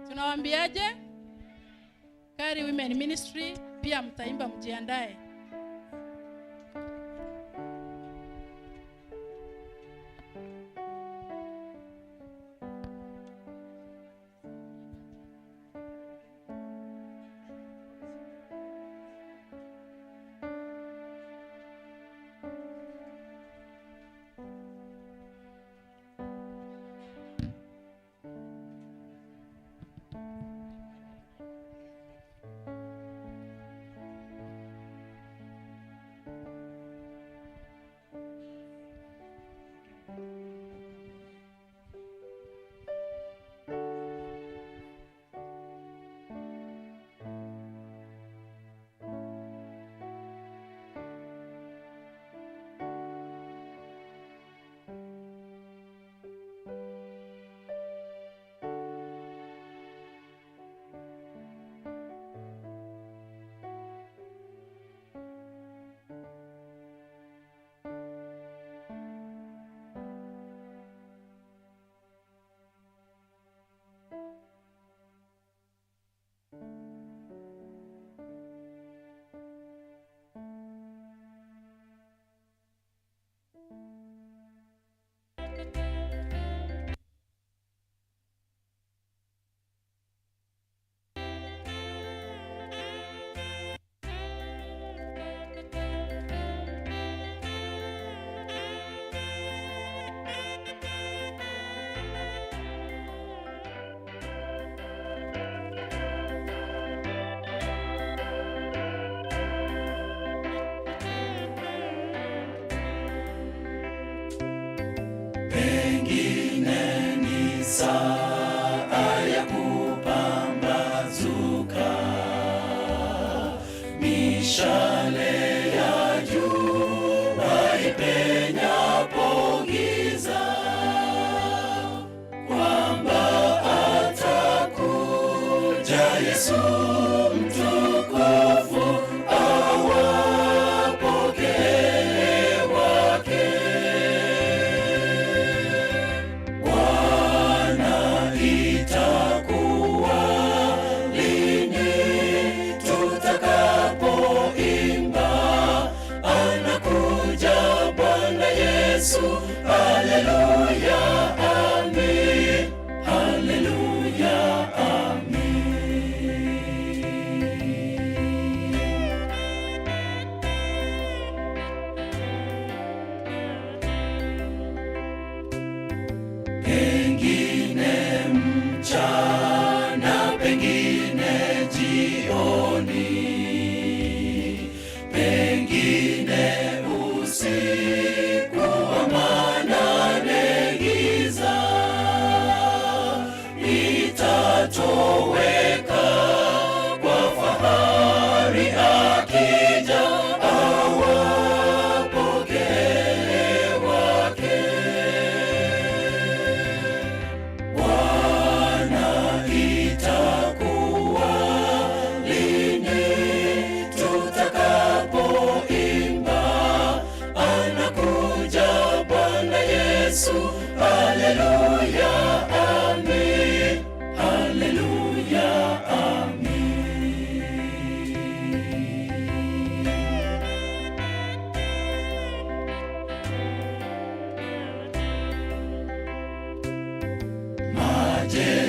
Tunawaambiaje? Kari Women Ministry pia mtaimba, mjiandae.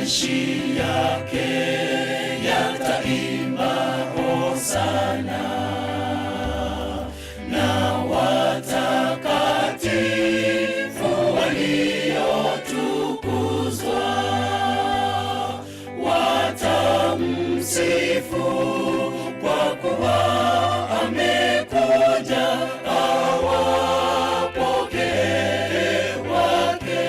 Majeshi yake yataimba hosana, na watakatifu waliotukuzwa watamsifu, kwa kuwa amekuja awapokee wake.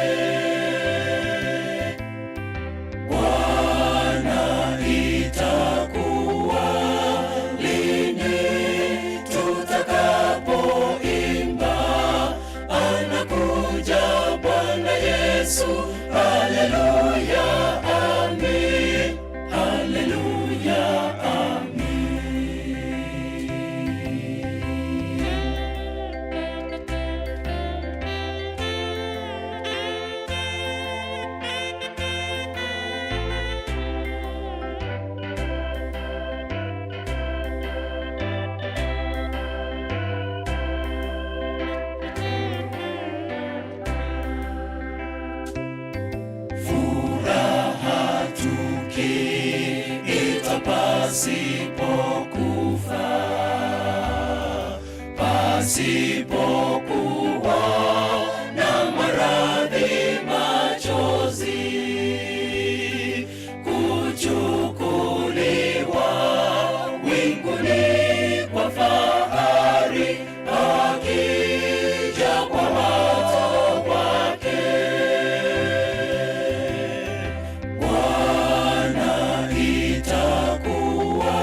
Bwana, itakuwa lini tutakapoimba, anakuja Bwana Yesu, haleluya, amen, haleluya, amen. Furaha tukiitwa pasipo kufa, pasipokuwa na maradhi, machozi, kuchukuliwa winguni kwa fahari, akija kwa watu wake. Bwana, itakuwa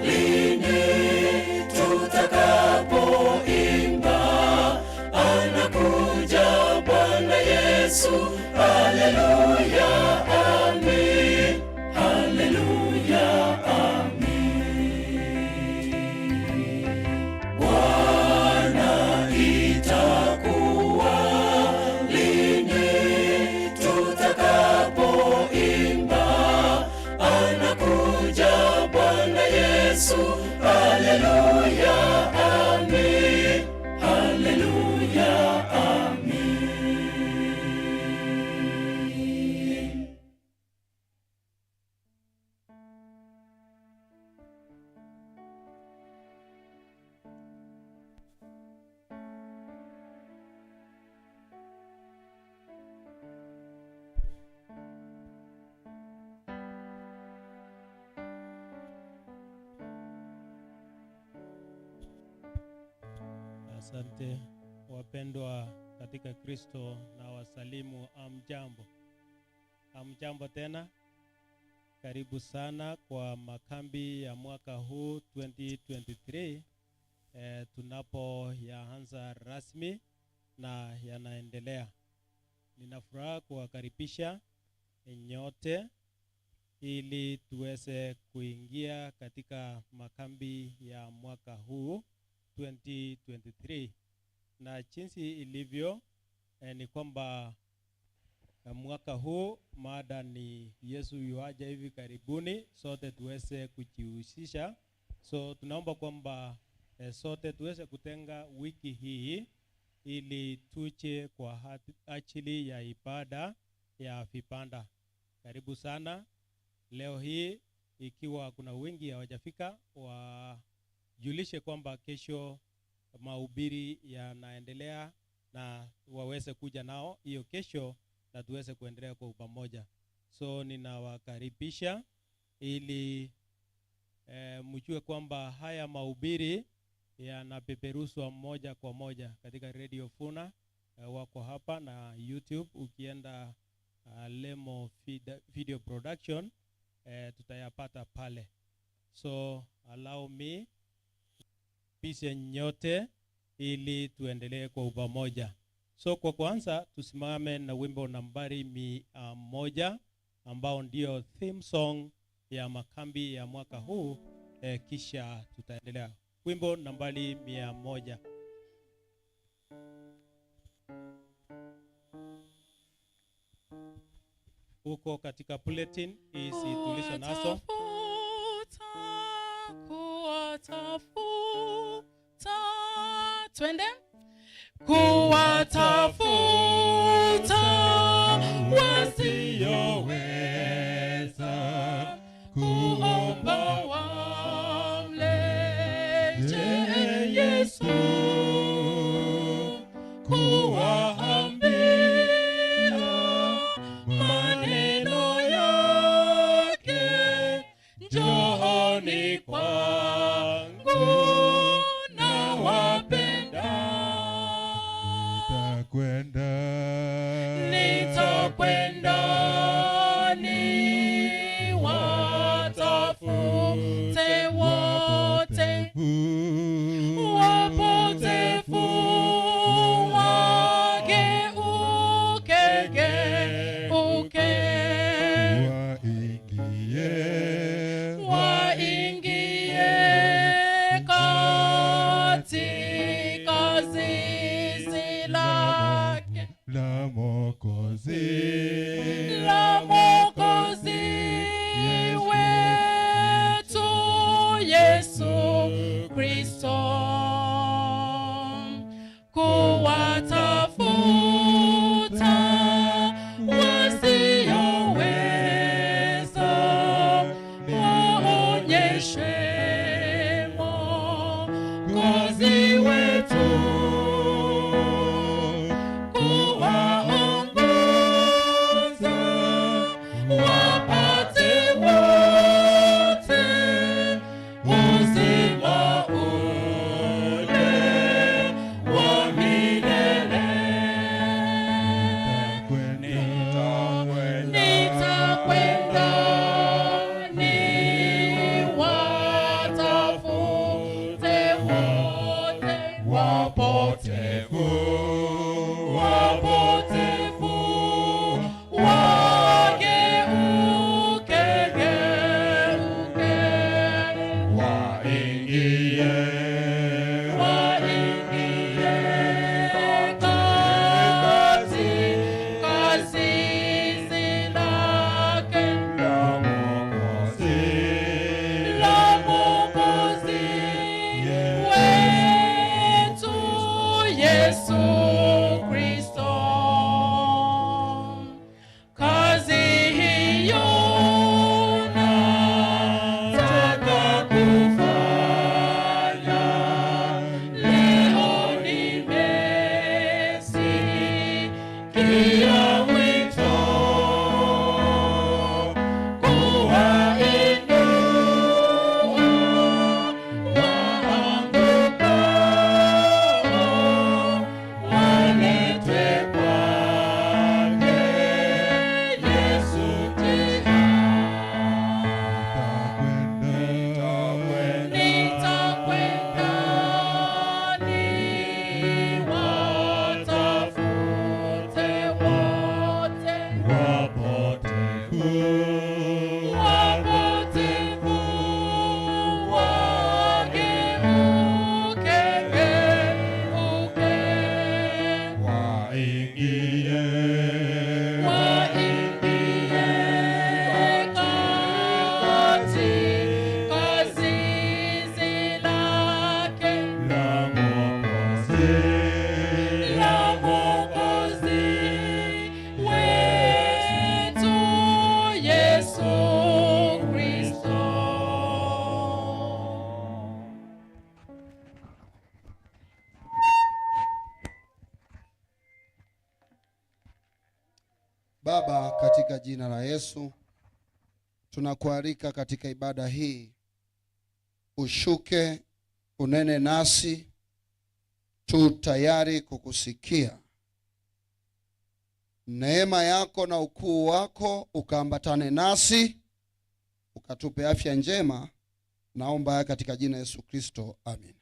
lini tutakapoimba, anakuja Bwana Yesu, haleluya, amen, haleluya, amen. Bwana, itakuwa lini tutakapoimba, anakuja Bwana Yesu, haleluya, amen, haleluya, amen. Asante wapendwa katika Kristo, na wasalimu amjambo. Amjambo tena. Karibu sana kwa makambi ya mwaka huu 2023, tunapoyaanza rasmi na yanaendelea. Nina furaha kuwakaribisha nyote ili tuweze kuingia katika makambi ya mwaka huu 2023. Na jinsi ilivyo ni kwamba mwaka huu mada ni Yesu yuaja hivi karibuni, sote tuweze kujihusisha. So tunaomba kwamba sote tuweze kutenga wiki hii ili tuje kwa ajili ya ibada ya vibanda. Karibu sana. Leo hii ikiwa kuna wengi hawajafika, wajulishe kwamba kesho mahubiri yanaendelea na waweze kuja nao hiyo kesho na tuweze kuendelea kwa pamoja. So ninawakaribisha ili mjue kwamba haya mahubiri yanapeperushwa moja kwa moja katika Radio Funa, wako hapa na YouTube. Ukienda Lemo Video Production, tutayapata pale. So allow me pishe nyote ili tuendelee kwa pamoja. So kwa kwanza tusimame na wimbo nambari 100 ambao ndio theme song ya makambi ya mwaka huu, kisha tutaendelea. Wimbo nambari 100. Uko katika bulletin hizi tulizo nazo. Kuwatafuta, twende kuwatafuta wasioweza. Kwangu na wapenda. Nitakwenda, nitakwenda niwatafute wote wapotevu, wageuke geuke, waingie, waingie katika zizi lake la Mwokozi, la Mwokozi wetu Yesu Kristo, kuwatafuta wasioweza, waonyeshe Mwokozi wetu, kuwaongoza wapate wote uzima ule wa milele. Nitakwenda niwatafute wote wapotevu, wapotevu, wageuke geuke, waingie, waingie katika zizi lake la Mwokozi, la Mwokozi wetu Yesu Kristo. Kazi hiyo nataka kufanya, leo nimesikia wito kuwainua waangukao, waletwe kwake Yesu njia. Nitakwenda niwatafute wote wapotevu, wapotevu, wageuke geuke, waingie, waingie katika zizi lake la Mwokozi, la Mwokozi wetu Yesu Kristo. Baba, katika jina la Yesu tunakualika katika ibada hii, ushuke unene nasi, tu tayari kukusikia. Neema yako na ukuu wako ukaambatane nasi, ukatupe afya njema. Naomba haya katika jina la Yesu Kristo, amin.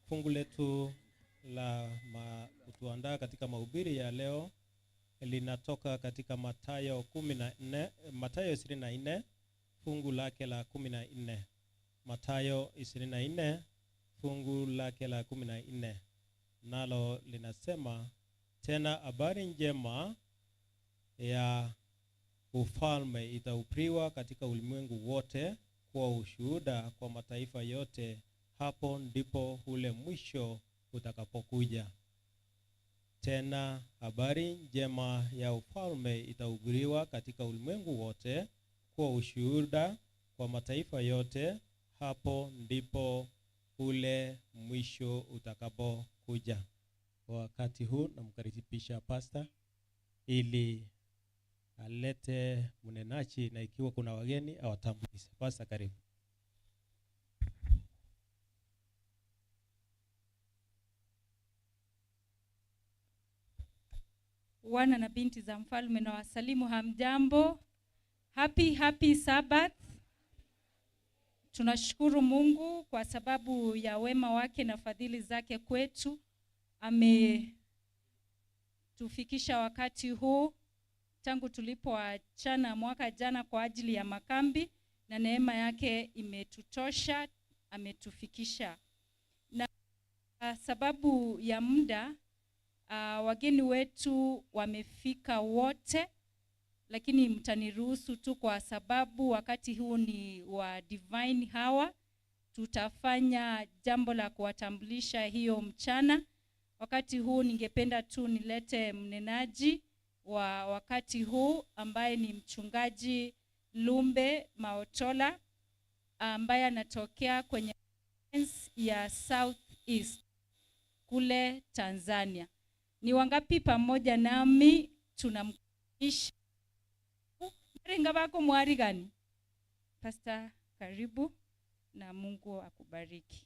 Fungu letu la kutuandaa katika mahubiri ya leo linatoka katika Mathayo 14, Mathayo 24 fungu lake la 14. Mathayo 24 fungu lake la 14, nalo linasema, tena habari njema ya ufalme itahubiriwa katika ulimwengu wote kwa ushuhuda kwa mataifa yote, hapo ndipo ule mwisho utakapokuja. Tena habari njema ya ufalme itahubiriwa katika ulimwengu wote kwa ushuhuda kwa mataifa yote, hapo ndipo ule mwisho utakapokuja. Kwa wakati huu namkaribisha pastor ili alete mnenaji, na ikiwa kuna wageni awatambulishe. Pastor, karibu. Wana na binti za mfalme na wasalimu, hamjambo? Happy, happy Sabbath. Tunashukuru Mungu kwa sababu ya wema wake na fadhili zake kwetu. Ametufikisha wakati huu tangu tulipoachana mwaka jana kwa ajili ya makambi, na neema yake imetutosha, ametufikisha. Na sababu ya muda, wageni wetu wamefika wote, lakini mtaniruhusu tu kwa sababu wakati huu ni wa divine hour. Tutafanya jambo la kuwatambulisha hiyo mchana. Wakati huu ningependa tu nilete mnenaji wa wakati huu ambaye ni mchungaji Lumbe Maotola, ambaye anatokea kwenye ya South East kule Tanzania. Ni wangapi pamoja nami tunamkaribisha? Ringa bako mwari gani? Pastor, karibu na Mungu akubariki.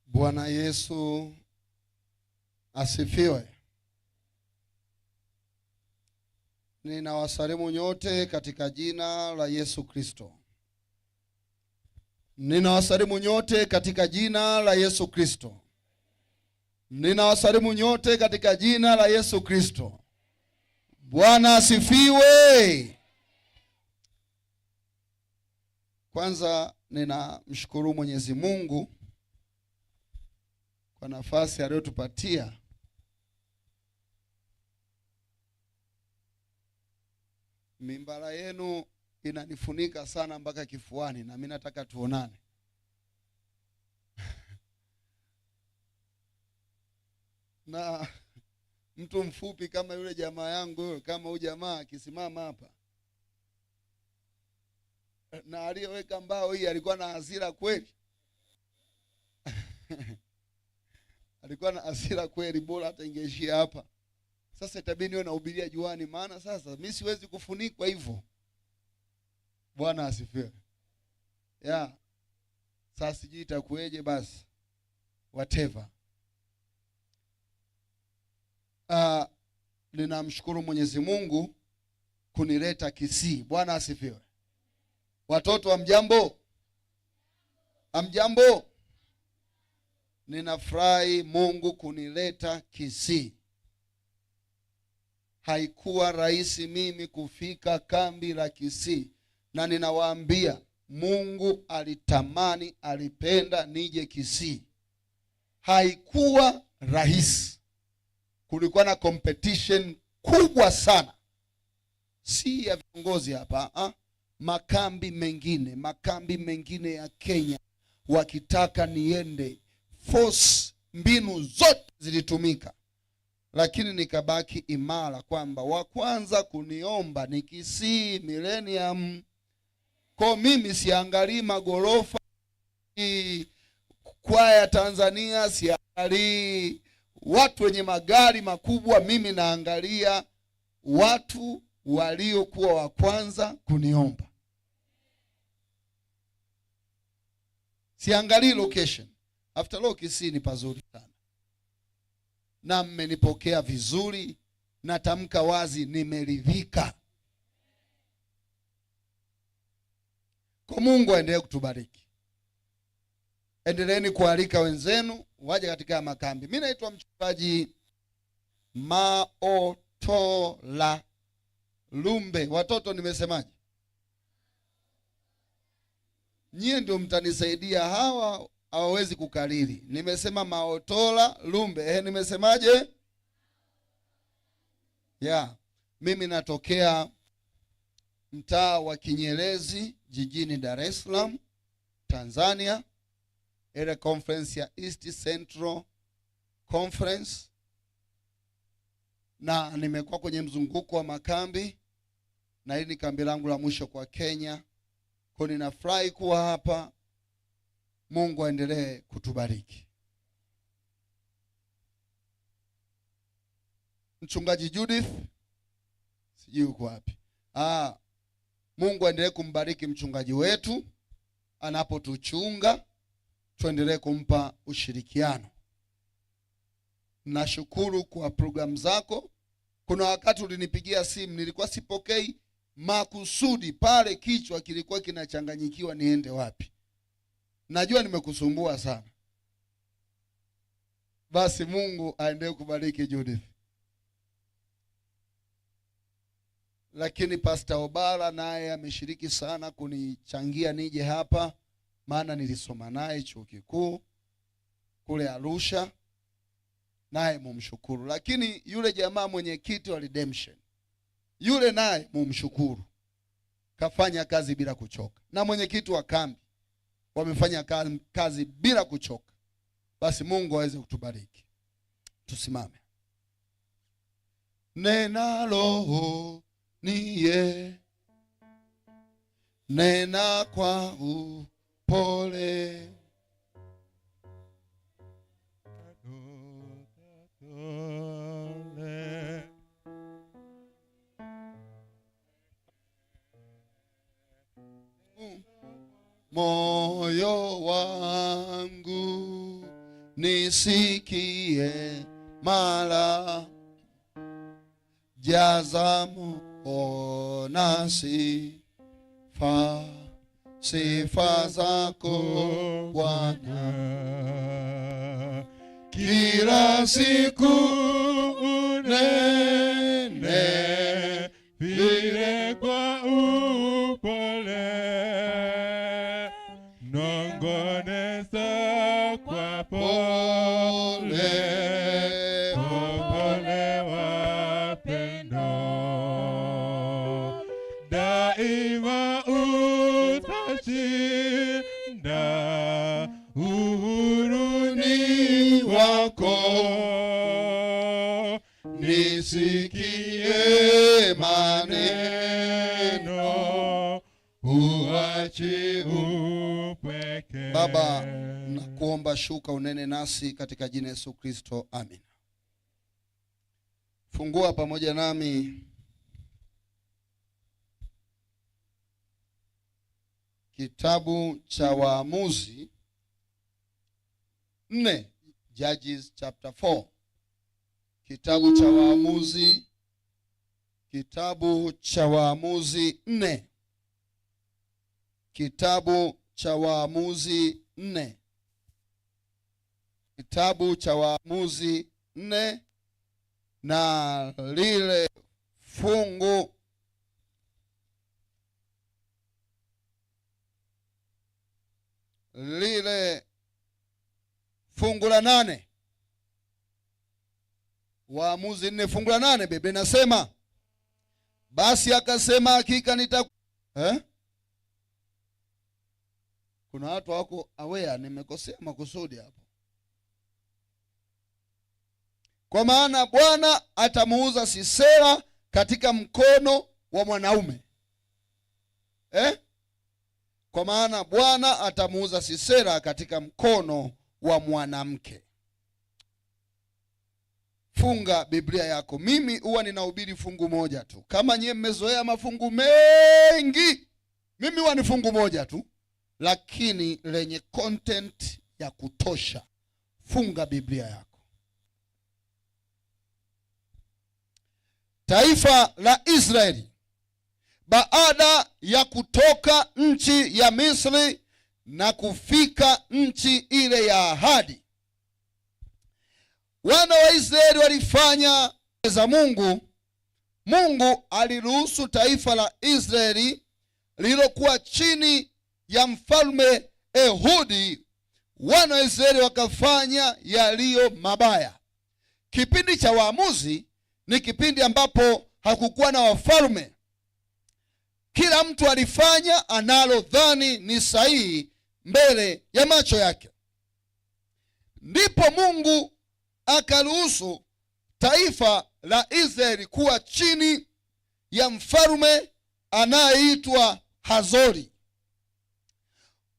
Bwana Yesu asifiwe. Ninawasalimu nyote katika jina la Yesu Kristo. Ninawasalimu nyote katika jina la Yesu Kristo. Ninawasalimu nyote katika jina la Yesu Kristo. Bwana asifiwe. Kwanza ninamshukuru Mwenyezi Mungu kwa nafasi aliyotupatia Mimbara yenu inanifunika sana mpaka kifuani, na mimi nataka tuonane. Na mtu mfupi kama yule jamaa yangu, kama huyu jamaa akisimama hapa, na aliyeweka mbao hii alikuwa na hasira kweli. Alikuwa na hasira kweli, bora hata ingeishia hapa. Sasa itabidi niwe nahubiria juani, maana sasa mimi siwezi kufunikwa hivyo. Bwana asifiwe. Yeah. Sasa sijui itakueje, basi whatever. Ninamshukuru Mwenyezi Mungu kunileta Kisii. Bwana asifiwe. Watoto hamjambo? Hamjambo? Ninafurahi Mungu kunileta Kisii. Haikuwa rahisi mimi kufika kambi la Kisii, na ninawaambia Mungu alitamani, alipenda nije Kisii. Haikuwa rahisi. Kulikuwa na competition kubwa sana, si ya viongozi hapa, ha? Makambi mengine ya Kenya wakitaka niende, force, mbinu zote zilitumika, lakini nikabaki imara kwamba wa kwanza kuniomba ni Kisii Millennium. Kwa mimi siangalii magorofa, kwaya Tanzania, siangalii watu wenye magari makubwa, mimi naangalia watu waliokuwa wa kwanza kuniomba. Siangalii location. After all, Kisii ni pazuri sana, na mmenipokea vizuri. Natamka wazi, nimeridhika. Kwa Mungu aendelee kutubariki. Endeleeni kualika wenzenu waje katika makambi. Mimi naitwa mchungaji Maotola Lumbe. Watoto nimesemaje? Nyie ndio mtanisaidia, hawa hawawezi kukariri. Nimesema Maotola Lumbe. Nimesemaje? Yeah. Mimi natokea mtaa wa Kinyerezi, jijini Dar es Salaam, Tanzania. Ile conference ya East Central Conference, na nimekuwa kwenye mzunguko wa makambi, na hili ni kambi langu la mwisho kwa Kenya. Kwa ninafurahi kuwa hapa. Mungu aendelee kutubariki. Mchungaji Judith, sijui uko wapi. Mungu aendelee kumbariki mchungaji wetu anapotuchunga, tuendelee kumpa ushirikiano. Nashukuru kwa program zako. Kuna wakati ulinipigia simu nilikuwa sipokei makusudi, pale kichwa kilikuwa kinachanganyikiwa niende wapi. Najua nimekusumbua sana. Basi Mungu aendelee kubariki Judith. Lakini Pastor Obara naye ameshiriki sana kunichangia nije hapa, maana nilisoma naye chuo kikuu kule Arusha, naye mumshukuru. Lakini yule jamaa mwenyekiti wa Redemption, yule naye mumshukuru, kafanya kazi bila kuchoka. Na mwenyekiti wa kambi wamefanya kazi bila kuchoka. Basi Mungu aweze kutubariki. Tusimame. Nena roho niye, nena kwa upole, moyo wangu nisikie mara, jaza moyo sifa, sifa zako Bwana. Kila siku unene vile kwa upole, nongoneza kwa pole, upole wa pendo, daima utashinda, uhuru ni wako. Nisikie maneno, uache upweke. Baba, nakuomba shuka unene nasi katika jina Yesu Kristo, amen. Fungua pamoja nami kitabu cha Waamuzi 4, Judges chapter 4. Kitabu cha Waamuzi, kitabu cha Waamuzi 4. Kitabu cha Waamuzi 4. Kitabu cha Waamuzi 4 na lile fungu la 8. Waamuzi 4 fungu la 8, Biblia inasema, basi akasema hakika nita Kuna watu wako aware nimekosea makusudi hapo. Kwa maana Bwana atamuuza Sisera katika mkono wa mwanaume. Kwa maana Bwana atamuuza Sisera katika mkono wa mwanamke. Funga Biblia yako. Mimi huwa ninahubiri fungu moja tu. Kama nyie mmezoea mafungu mengi, mimi huwa ni fungu moja tu, lakini lenye content ya kutosha. Funga Biblia yako. Taifa la Israeli baada ya kutoka nchi ya Misri na kufika nchi ile ya ahadi, wana wa Israeli walifanya za Mungu. Mungu aliruhusu taifa la Israeli lililokuwa chini ya mfalme Ehudi, wana wa Israeli wakafanya yaliyo mabaya. Kipindi cha Waamuzi ni kipindi ambapo hakukuwa na wafalme. Kila mtu alifanya analodhani ni sahihi mbele ya macho yake. Ndipo Mungu akaruhusu taifa la Israeli kuwa chini ya mfalme anayeitwa Hazori.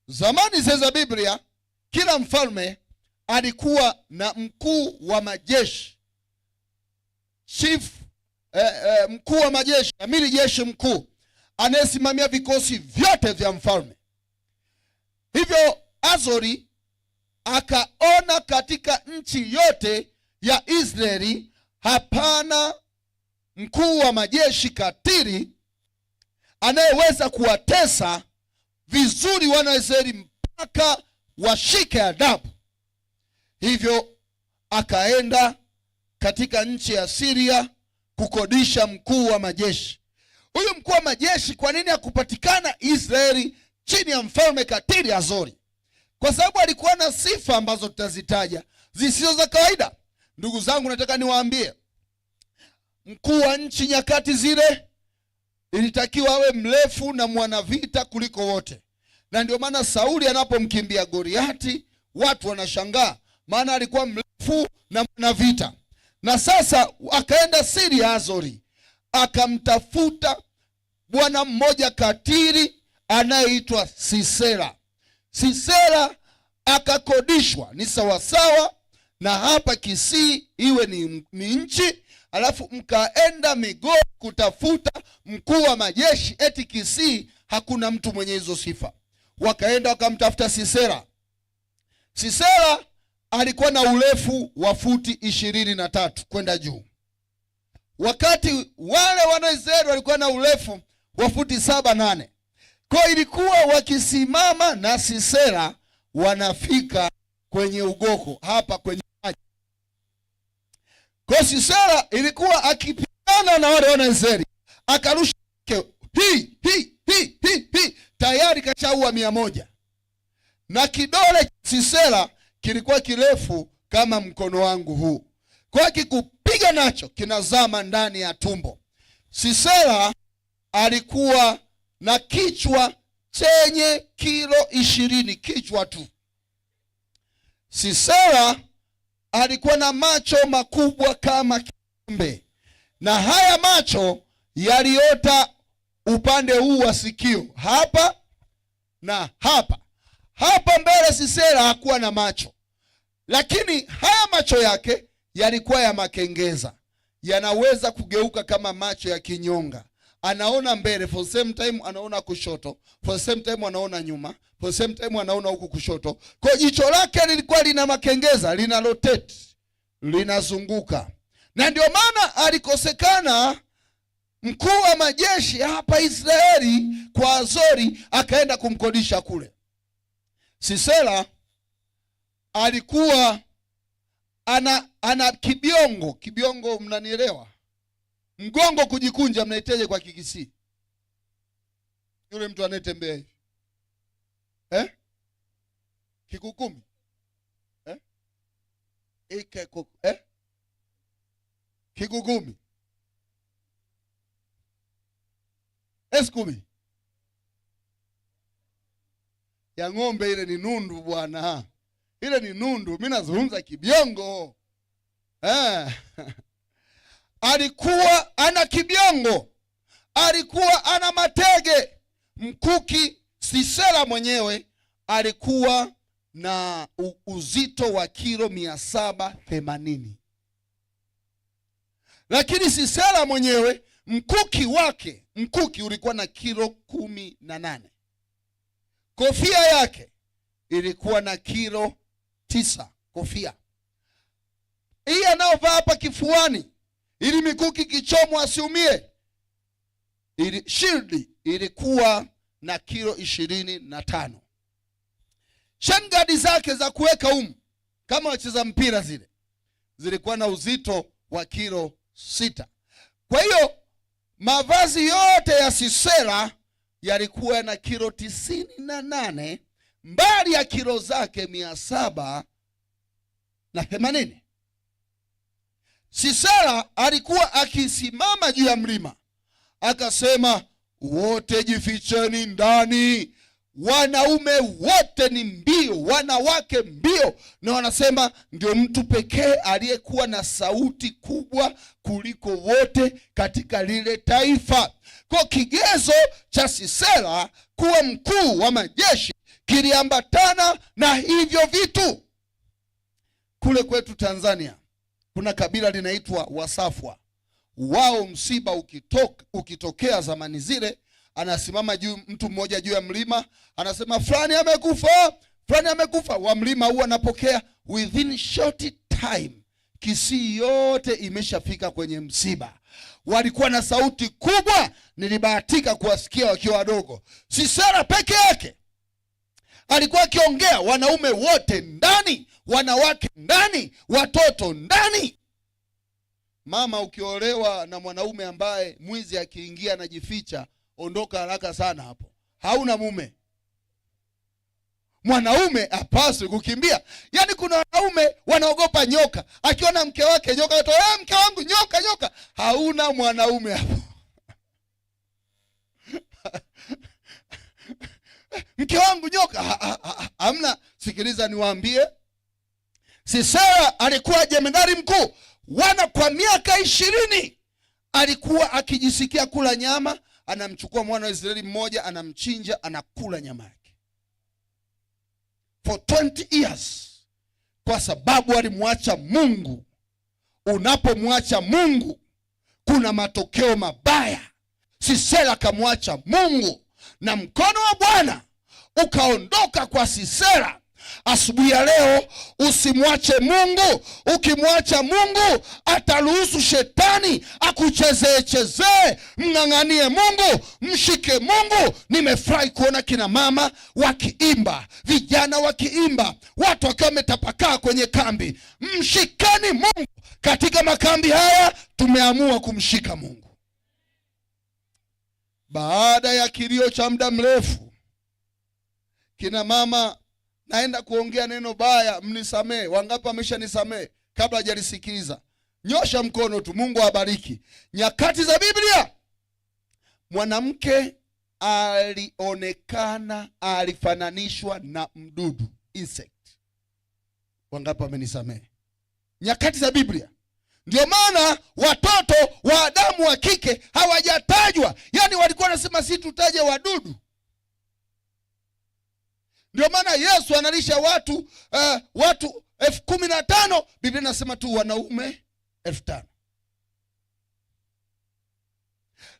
Zamani zile za Biblia, kila mfalme alikuwa na mkuu wa majeshi, chief, mkuu wa majeshi, amiri jeshi mkuu anayesimamia vikosi vyote vya mfalme. Hivyo Azori akaona katika nchi yote ya Israeli hapana mkuu wa majeshi katili anayeweza kuwatesa vizuri wana wa Israeli mpaka washike adabu. Hivyo akaenda katika nchi ya Siria kukodisha mkuu wa majeshi. Huyu mkuu wa majeshi kwa nini hakupatikana Israeli chini ya mfalme katili Azori? Kwa sababu alikuwa na sifa ambazo tutazitaja zisizo za kawaida. Ndugu zangu, nataka niwaambie, mkuu wa nchi nyakati zile ilitakiwa awe mrefu na mwanavita kuliko wote, na ndio maana Sauli anapomkimbia Goliati watu wanashangaa, maana alikuwa mrefu na mwanavita. Na sasa akaenda Siria Azori, akamtafuta bwana mmoja katili anayeitwa Sisera. Sisera akakodishwa, ni sawasawa na hapa Kisii iwe ni nchi, alafu mkaenda Migori kutafuta mkuu wa majeshi, eti Kisii hakuna mtu mwenye hizo sifa. Wakaenda wakamtafuta Sisera. Sisera alikuwa na urefu wa futi 23 kwenda juu, wakati wale wana Israeli walikuwa na urefu wa futi 7-8. Kwa ilikuwa wakisimama na Sisera wanafika kwenye ugoko hapa kwenye maji. Kwa Sisera ilikuwa akipigana na wale wana Israeli, akarusha hii hii hii hii hii, tayari kashaua 100. Na kidole Sisera kilikuwa kirefu kama mkono wangu huu. Kwa kikupiga nacho kinazama ndani ya tumbo. Sisera alikuwa na kichwa chenye kilo 20, kichwa tu. Sisera alikuwa na macho makubwa kama kikombe, na haya macho yaliota upande huu wa sikio, hapa na hapa. Hapa mbele Sisera hakuwa na macho, lakini haya macho yake yalikuwa ya makengeza, yanaweza kugeuka kama macho ya kinyonga. Anaona mbele, for the same time anaona kushoto, for the same time anaona nyuma, for the same time anaona huku kushoto. Kwa jicho lake lilikuwa lina makengeza, lina rotate, linazunguka. Na ndio maana alikosekana mkuu wa majeshi hapa Israeli kwa Azori, akaenda kumkodisha kule. Sisera alikuwa ana kibiongo. Kibiongo mnanielewa? Mgongo kujikunja mnaiteje kwa Kikisii? Yule mtu anayetembea hivi. Kikukumi? Kikukumi. S10. Ya ng'ombe ile ni nundu bwana. Ile ni nundu, mimi nazungumza kibiongo. Alikuwa ana kibiongo, alikuwa ana matege. Mkuki Sisera mwenyewe alikuwa na uzito wa kilo 780. Lakini Sisera mwenyewe mkuki wake, mkuki ulikuwa na kilo 18. Kofia yake ilikuwa na kilo 9, kofia. Hii anayovaa hapa kifuani ili mikuki kichomwa asiumie. Ili shield ilikuwa na kilo 25. Shangadi zake za kuweka kama wacheza mpira zile zilikuwa na uzito wa kilo 6. Kwa hiyo mavazi yote ya Sisera yalikuwa na kilo 98, mbali ya kilo zake 780. Sisera alikuwa akisimama juu ya mlima akasema, Wote jificheni ndani. Wanaume wote ni mbio, wanawake mbio, na wanasema ndio mtu pekee aliyekuwa na sauti kubwa kuliko wote katika lile taifa. Kwa kigezo cha Sisera kuwa mkuu wa majeshi kiliambatana na hivyo vitu. Kule kwetu Tanzania kuna kabila linaitwa Wasafwa. Wao msiba ukitokea zamani zile, anasimama juu mtu mmoja juu ya mlima, anasema fulani amekufa, fulani amekufa. Wa mlima huo anapokea within short time, Kisii yote imeshafika kwenye msiba. Walikuwa na sauti kubwa, nilibahatika kuwasikia wakiwa wadogo. Sisera peke yake alikuwa akiongea, wanaume wote ndani, wanawake ndani, watoto ndani. Mama, ukiolewa na mwanaume ambaye mwizi akiingia anajificha, ondoka haraka sana hapo, hauna mume. Mwanaume hapaswi kukimbia. Yaani kuna wanaume wanaogopa nyoka, akiona mke wake nyoka, anatoa, mke wangu nyoka, nyoka. Hauna mwanaume hapo. Mke wangu nyoka, hamna. Sikiliza niwaambie, Sisera alikuwa jemedari mkuu wana kwa miaka 20 alikuwa akijisikia kula nyama, anamchukua mwana wa Israeli mmoja, anamchinja, anakula nyama yake for 20 years, kwa sababu alimwacha Mungu. Unapomwacha Mungu kuna matokeo mabaya. Sisera akamwacha Mungu na mkono wa Bwana ukaondoka kwa Sisera. Asubuhi ya leo usimwache Mungu. Ukimwacha Mungu ataruhusu shetani akuchezee chezee. Mng'ang'anie Mungu, mshike Mungu. Nimefurahi kuona kina mama wakiimba, vijana wakiimba, watu wakiwa wametapakaa kwenye kambi. Mshikeni Mungu. Katika makambi haya tumeamua kumshika Mungu. Baada ya kilio cha muda mrefu, kina mama, naenda kuongea neno baya, mnisamee. Wangapi wameshanisamee kabla hajalisikiliza? Nyosha mkono tu, Mungu awabariki. Nyakati za Biblia mwanamke alionekana, alifananishwa na mdudu, insect. Wangapi wamenisamee? Nyakati za Biblia. Ndio maana watoto wa Adamu wa kike hawajatajwa. Yaani walikuwa wanasema si tutaje wadudu. Ndio maana Yesu analisha watu 15,000, Biblia inasema tu wanaume 5,000.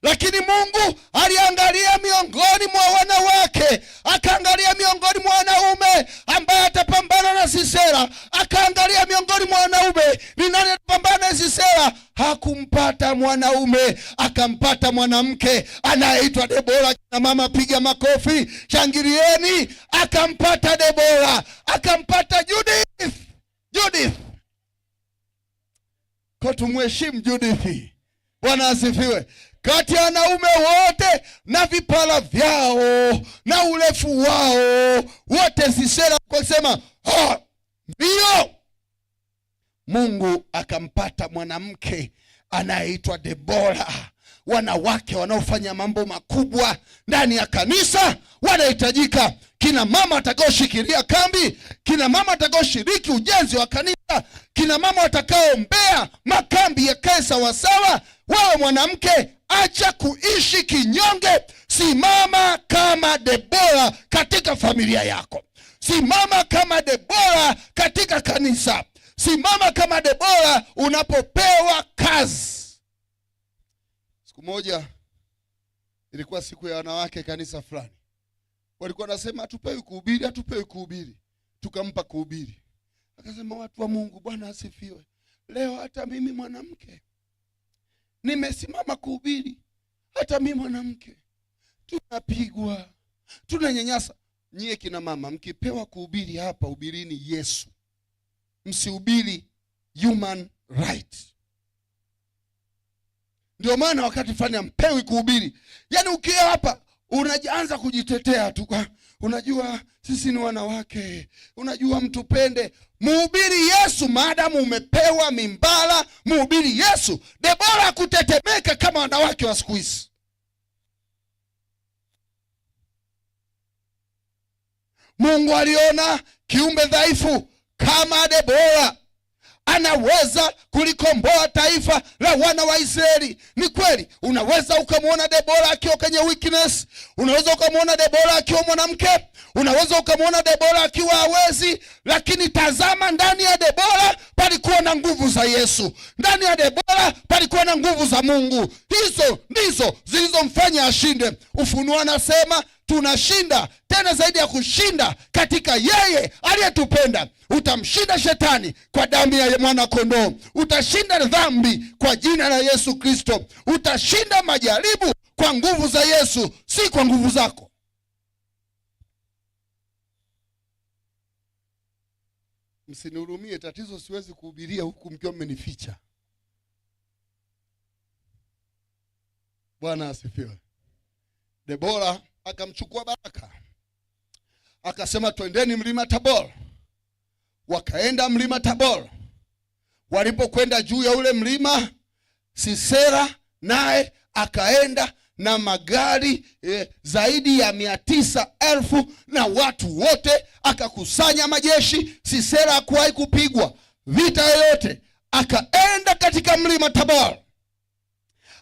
Lakini Mungu aliangalia miongoni mwa wanawake, akaangalia miongoni mwa wanaume ambaye atapambana na Sisera, akaangalia miongoni mwa wanaume ni nani atapambana na Sisera. Hakumpata mwanaume, akampata mwanamke anayeitwa Debora. Na mama, piga makofi, shangilieni. Akampata Debora, akampata Judith. Judith. Kwa tumheshimu Judith. Bwana asifiwe. Kati ya wanaume wote na vipala vyao na urefu wao wote, Sisera kwa kusema, ha, ndio. Mungu akampata mwanamke anayeitwa Debora. Wanawake wanaofanya mambo makubwa ndani ya kanisa wanahitajika. Kina mama watakaoshikilia kambi, kina mama watakaoshiriki ujenzi wa kanisa, kina mama watakaoombea makambi yakae sawasawa. Wewe mwanamke, acha kuishi kinyonge. Simama kama Debora katika familia yako. Simama kama Debora katika kanisa. Simama kama Debora unapopewa kazi. Siku moja ilikuwa siku ya wanawake kanisa fulani. Walikuwa wanasema hatupewi kuhubiri, hatupewi kuhubiri. Tukampa kuhubiri. Akasema watu wa Mungu, Bwana asifiwe. Leo hata mimi mwanamke nimesimama kuhubiri. Hata mimi mwanamke tunapigwa, tunanyanyasa. Nyie kina mama mkipewa kuhubiri hapa, hubirini Yesu. Msihubiri human right. Ndio maana wakati fulani hampewi kuhubiri. Yaani ukiwa hapa unaanza kujitetea tu, unajua sisi ni wanawake, unajua mtupende. Mhubiri Yesu maadamu umepewa mimbara, mhubiri Yesu. Debora kutetemeka kama wanawake wa siku hizi. Mungu aliona kiumbe dhaifu kama Debora anaweza kulikomboa taifa la wana wa Israeli. Ni kweli, unaweza ukamwona Debora akiwa kwenye weakness, unaweza ukamwona Debora akiwa mwanamke, unaweza ukamwona Debora akiwa hawezi, lakini tazama, ndani ya Debora palikuwa na nguvu za Yesu, ndani ya Debora palikuwa na nguvu za Mungu. Hizo ndizo zilizomfanya ashinde. Ufunuo anasema tunashinda tena zaidi ya kushinda katika yeye aliyetupenda. Utamshinda shetani kwa damu ya mwana kondoo, utashinda dhambi kwa jina la Yesu Kristo, utashinda majaribu kwa nguvu za Yesu, si kwa nguvu zako. Msinihurumie, tatizo siwezi kuhubiria huku mkiwa mmenificha. Bwana asifiwe. Debora akamchukua Baraka akasema, twendeni mlima Tabor. Wakaenda mlima Tabor. Walipokwenda juu ya ule mlima, Sisera naye akaenda na magari zaidi ya 900,000 na watu wote, akakusanya majeshi. Sisera hakuwahi kupigwa vita yoyote. Akaenda katika mlima Tabor.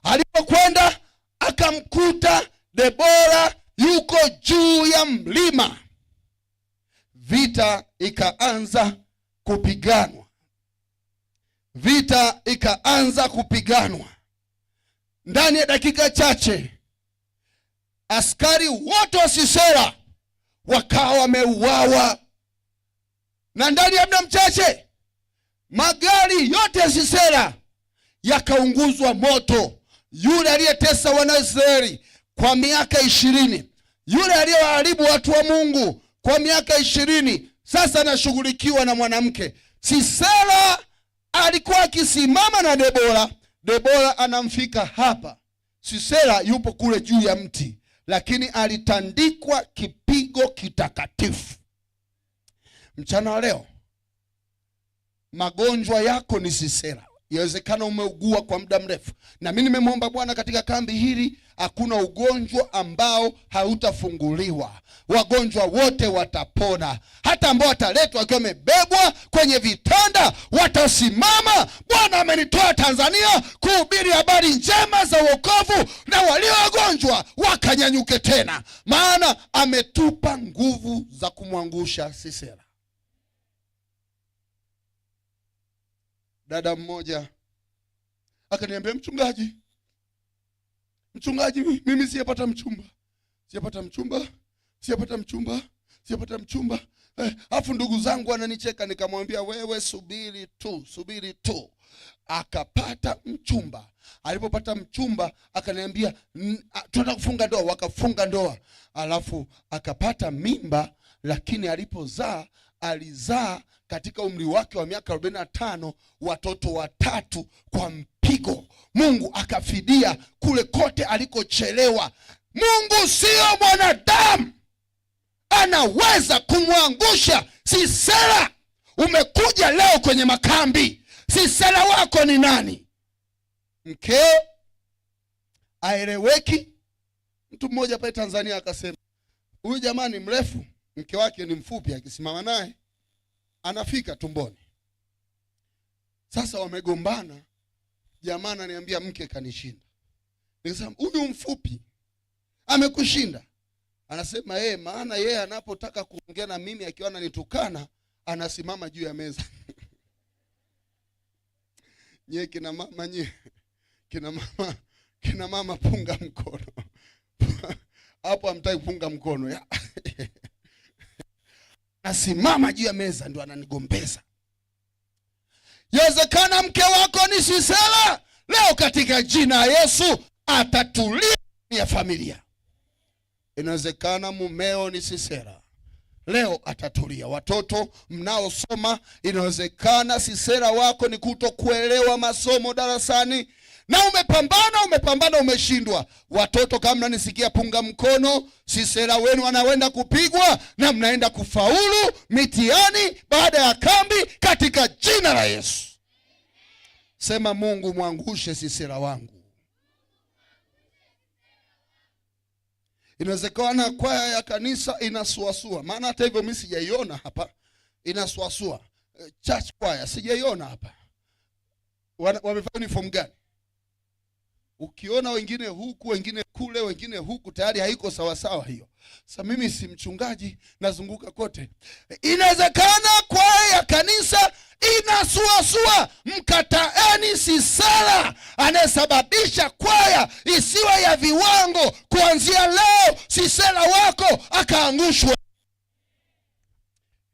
Alipokwenda akamkuta Debora yuko juu ya mlima. Vita ikaanza kupiganwa, vita ikaanza kupiganwa. Ndani ya dakika chache askari wote wa Sisera wakawa wameuawa, na ndani ya muda mchache magari yote ya Sisera yakaunguzwa moto. Yule aliyetesa Wanaisraeli kwa miaka 20, yule aliyewaharibu watu wa Mungu kwa miaka 20, sasa anashughulikiwa na mwanamke. Sisera alikuwa akisimama na Debora, Debora anamfika hapa, Sisera yupo kule juu ya mti, lakini alitandikwa kipigo kitakatifu. Mchana wa leo magonjwa yako ni Sisera. Yawezekana umeugua kwa muda mrefu, na mimi nimemwomba Bwana katika kambi hili, hakuna ugonjwa ambao hautafunguliwa. Wagonjwa wote watapona, hata ambao wataletwa wakiwa wamebebwa kwenye vitanda watasimama. Bwana amenitoa Tanzania kuhubiri habari njema za wokovu, na walio wagonjwa wakanyanyuke tena, maana ametupa nguvu za kumwangusha Sisera. Dada mmoja akaniambia, mchungaji, mimi sijapata mchumba, sijapata mchumba, sijapata mchumba, sijapata mchumba. Afu ndugu zangu wananicheka. Nikamwambia, wewe subiri tu, subiri tu. Akapata mchumba. Alipopata mchumba akaniambia, tunataka kufunga ndoa. Wakafunga ndoa. Alafu akapata mimba, lakini alipozaa alizaa katika umri wake wa miaka 45 watoto watatu kwa mpigo. Mungu akafidia kule kote alikochelewa. Mungu sio mwanadamu, anaweza kumwangusha Sisera. Umekuja leo kwenye makambi, Sisera wako ni nani? Mkeo aeleweki. Mtu mmoja pale Tanzania akasema, huyu jamaa ni mrefu, mke wake ni mfupi, akisimama naye anafika tumboni. Sasa wamegombana, jamaa ananiambia mke kanishinda. Nikasema, huyu mfupi amekushinda? Anasema yeye, maana yeye anapotaka kuongea na mimi akiwa ananitukana anasimama juu ya meza. Nyie kina mama, nyie kina mama punga mkono. Hapo hamtaki kupunga mkono ya. Anasimama juu ya meza ndio ananigombeza. Yawezekana mke wako ni Sisera. Leo katika jina la Yesu atatulia ya familia. Inawezekana mumeo ni Sisera, leo atatulia. Watoto mnaosoma, inawezekana Sisera wako ni kutokuelewa masomo darasani, na umepambana, umeshindwa. Watoto, kama mnanisikia, punga mkono. Sisera wenu anaenda kupigwa na mnaenda kufaulu mitihani baada ya kambi katika jina la Yesu. Sema, Mungu mwangushe Sisera wangu. Inawezekana kwaya ya kanisa inasuasua, maana hata hivyo mimi sijaiona hapa inasuasua. Church choir sijaiona hapa. Wamevaa uniform gani? Ukiona wengine huku, wengine kule, wengine huku, tayari haiko sawa sawa hiyo. Sasa mimi si mchungaji, nazunguka kote. Inawezekana kwaya ya kanisa inasuasua. Mkataeni Sisera anayesababisha kwaya isiwe ya viwango. Kuanzia leo Sisera wako akaangushwe.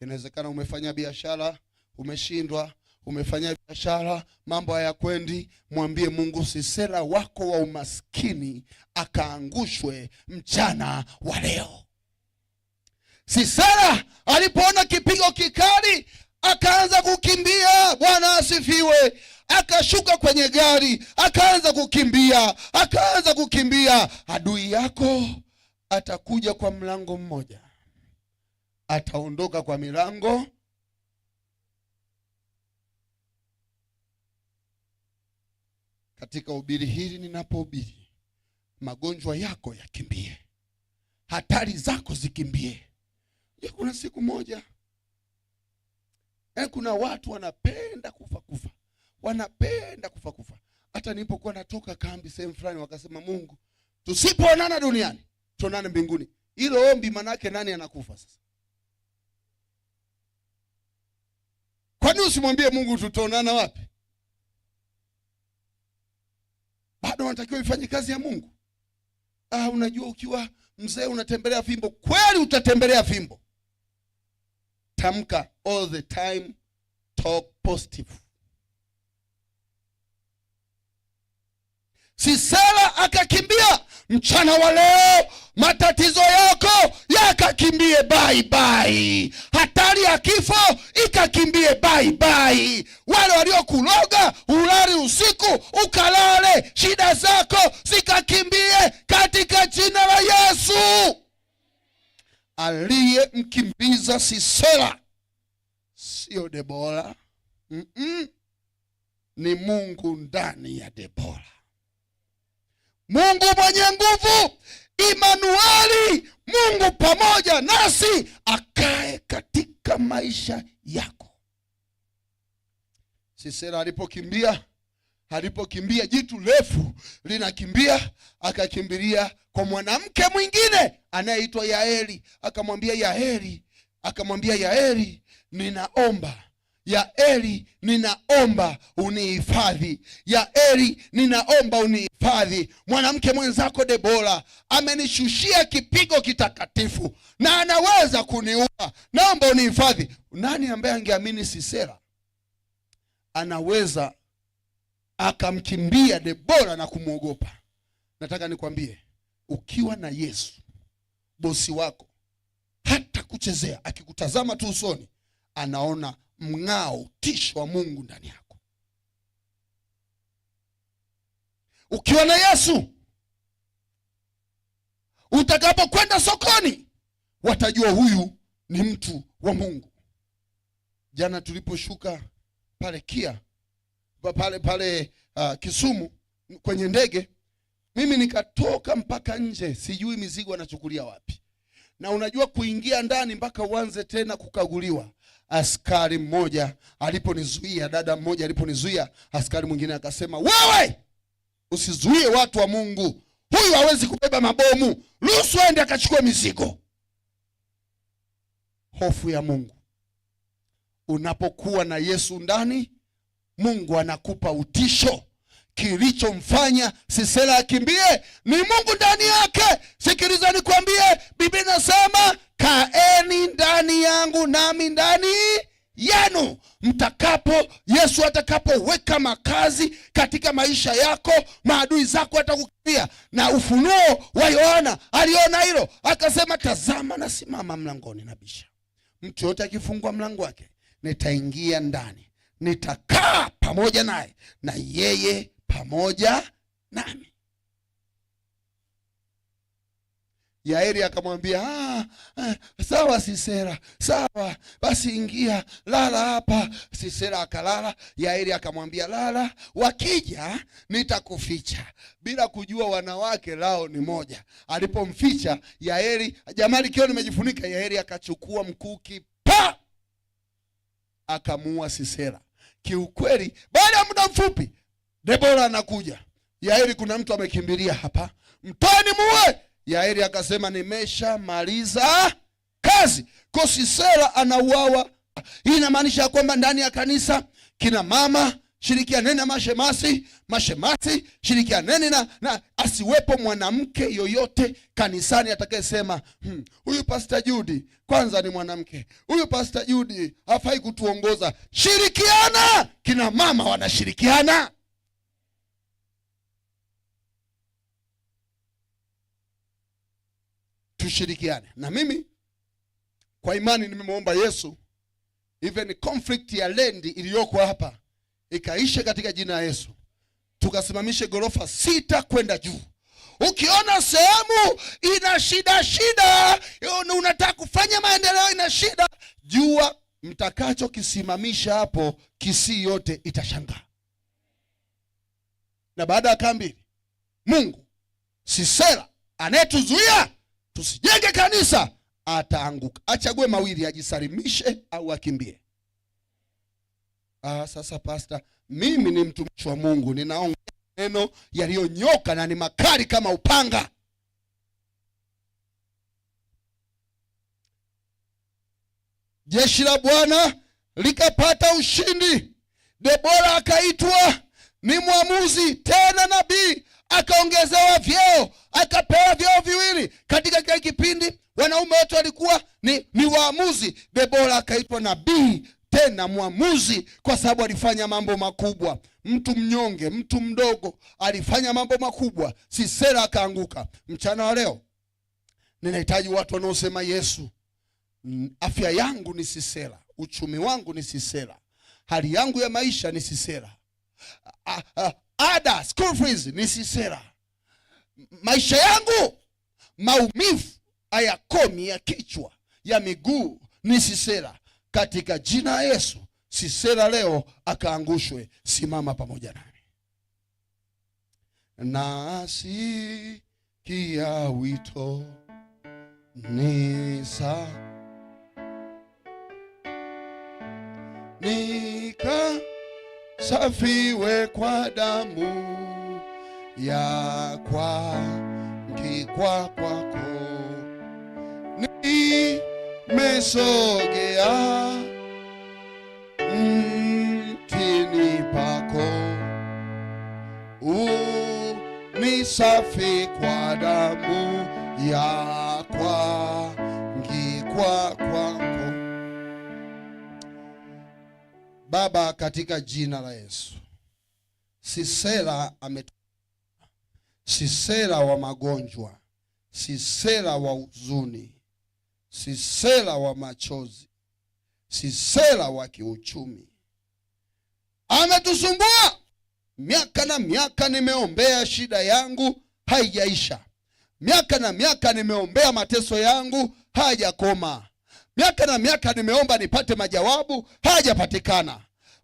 Inawezekana umefanya biashara, umeshindwa, umefanya biashara, mambo hayakwendi. Mwambie Mungu Sisera wako wa umaskini akaangushwe mchana wa leo. Sisera alipoona kipigo kikali akaanza kukimbia. Bwana asifiwe. Akashuka kwenye gari, akaanza kukimbia, akaanza kukimbia. Adui yako atakuja kwa mlango mmoja, ataondoka kwa milango. Katika ubiri hili ninapohubiri, magonjwa yako yakimbie, hatari zako zikimbie. Kuna siku moja, kuna watu wanapenda kufa kufa, wanapenda kufa kufa. Hata nilipokuwa natoka kambi sehemu fulani, wakasema Mungu, tusipoonana duniani tuonane mbinguni. Hilo ombi manake nani anakufa sasa? Kwani usimwambie Mungu tutaonana wapi? Bado wanatakiwa ifanye kazi ya Mungu. Unajua ukiwa mzee unatembelea fimbo. Kweli utatembelea fimbo. Tamka all the time, talk positive. Sisera akakimbia. Mchana wa leo matatizo yako yakakimbie bye bye. Hatari ya kifo ikakimbie bye bye. Wale waliokuloga ulali usiku ukalale, shida zako zikakimbie katika jina la Yesu. Aliyemkimbiza Sisera sio Debora, ni Mungu ndani ya Debora. Mungu mwenye nguvu, Imanueli, Mungu pamoja nasi, akae katika maisha yako. Sisera alipokimbia jitu refu linakimbia, akakimbilia kwa mwanamke mwingine anayeitwa Yaeli. Akamwambia Yaeli, ninaomba Yaeli, ninaomba unihifadhi. Yaeli, ninaomba unihifadhi. Mwanamke mwenzako Debora amenishushia kipigo kitakatifu na anaweza kuniua. Naomba unihifadhi. Nani ambaye angeamini Sisera anaweza akamkimbia Debora na kumuogopa? Nataka nikwambie, ukiwa na Yesu bosi wako hata kuchezea, akikutazama tu usoni anaona mng'ao, tisho wa Mungu ndani yako. Ukiwa na Yesu, utakapokwenda sokoni watajua huyu ni mtu wa Mungu. Jana tuliposhuka pale Kia, pale Kisumu kwenye ndege, mimi nikatoka mpaka nje, sijui mizigo anachukulia wapi. Na unajua kuingia ndani mpaka uanze tena kukaguliwa. Askari mmoja aliponizuia, dada mmoja aliponizuia, askari mwingine akasema, wewe usizuie watu wa Mungu, huyu hawezi kubeba mabomu, ruhusu aende akachukue mizigo. Hofu ya Mungu. Unapokuwa na Yesu ndani, Mungu anakupa utisho. Kilichomfanya Sisera akimbie ni Mungu ndani yake. Sikiliza nikwambie, Biblia inasema kaeni ndani yangu nami ndani yenu. Mtakapo, Yesu atakapoweka makazi katika maisha yako, maadui zako watakukimbia. Na ufunuo wa Yohana aliona hilo, akasema tazama nasimama mlangoni nabisha. Mtu yote akifungua mlango wake, nitaingia ndani, nitakaa pamoja naye na yeye pamoja nami. Yaeli akamwambia, sawa Sisera, sawa basi, ingia lala hapa. Sisera akalala. Yaeli akamwambia, lala, wakija nitakuficha. Bila kujua wanawake lao ni moja. Alipomficha Yaeli, jamani, kio nimejifunika. Yaeli akachukua mkuki pa, akamuua Sisera. Kiukweli, baada ya muda mfupi Debora anakuja. Yaeli, kuna mtu amekimbilia hapa, mtoeni muue. Yaeli akasema nimeshamaliza kazi. Kwa Sisera anauawa. Hii inamaanisha kwamba ndani ya kanisa kina mama shirikianeni na mashemasi, mashemasi shirikianeni na asiwepo mwanamke yoyote kanisani atakayesema huyu Pastor Judy kwanza ni mwanamke, huyu Pastor Judy hafai kutuongoza. Shirikiana, kina mama wanashirikiana. Tushirikiane. Na mimi kwa imani nimemwomba Yesu, even conflict ya land iliyoko hapa ikaishe katika jina la Yesu, tukasimamishe gorofa 6 kwenda juu. Ukiona sehemu ina shida shida, unataka kufanya maendeleo ina shida, jua mtakacho kisimamisha hapo Kisii yote itashangaa. Na baada ya kambi, Mungu Sisera anayetuzuia tusijenge kanisa ataanguka. Achague mawili, ajisalimishe au akimbie. Sasa pastor, mimi ni mtumishi wa Mungu, ninaongea neno yaliyonyoka na ni makali kama upanga. Jeshi la Bwana likapata ushindi. Debora akaitwa ni mwamuzi tena nabii, akaongezewa vyeo, akapewa vyeo viwili. Katika kile kipindi wanaume wote walikuwa ni waamuzi. Debora akaitwa nabii tena mwamuzi kwa sababu alifanya mambo makubwa. Mtu mnyonge, mtu mdogo alifanya mambo makubwa. Sisera akaanguka. Mchana wa leo ninahitaji watu wanaosema Yesu, afya yangu ni Sisera, uchumi wangu ni Sisera, hali yangu ya maisha ni Sisera, ada, school fees ni Sisera, maisha yangu maumivu hayakomi ya kichwa, ya miguu ni Sisera. Katika jina la Yesu, Sisera leo akaangushwe. Simama pamoja nami. Nasikia wito nisa nika safiwe kwa damu ya kwa kwako, nimesogea mtini pako, unisafi kwa damu ya kwako. Baba, katika jina la Yesu, Sisera Sisera wa magonjwa, Sisera wa huzuni, Sisera wa machozi, Sisera wa kiuchumi ametusumbua miaka na miaka. Nimeombea shida yangu haijaisha, miaka na miaka nimeombea mateso yangu hayajakoma, miaka na miaka nimeomba nipate majawabu hayajapatikana.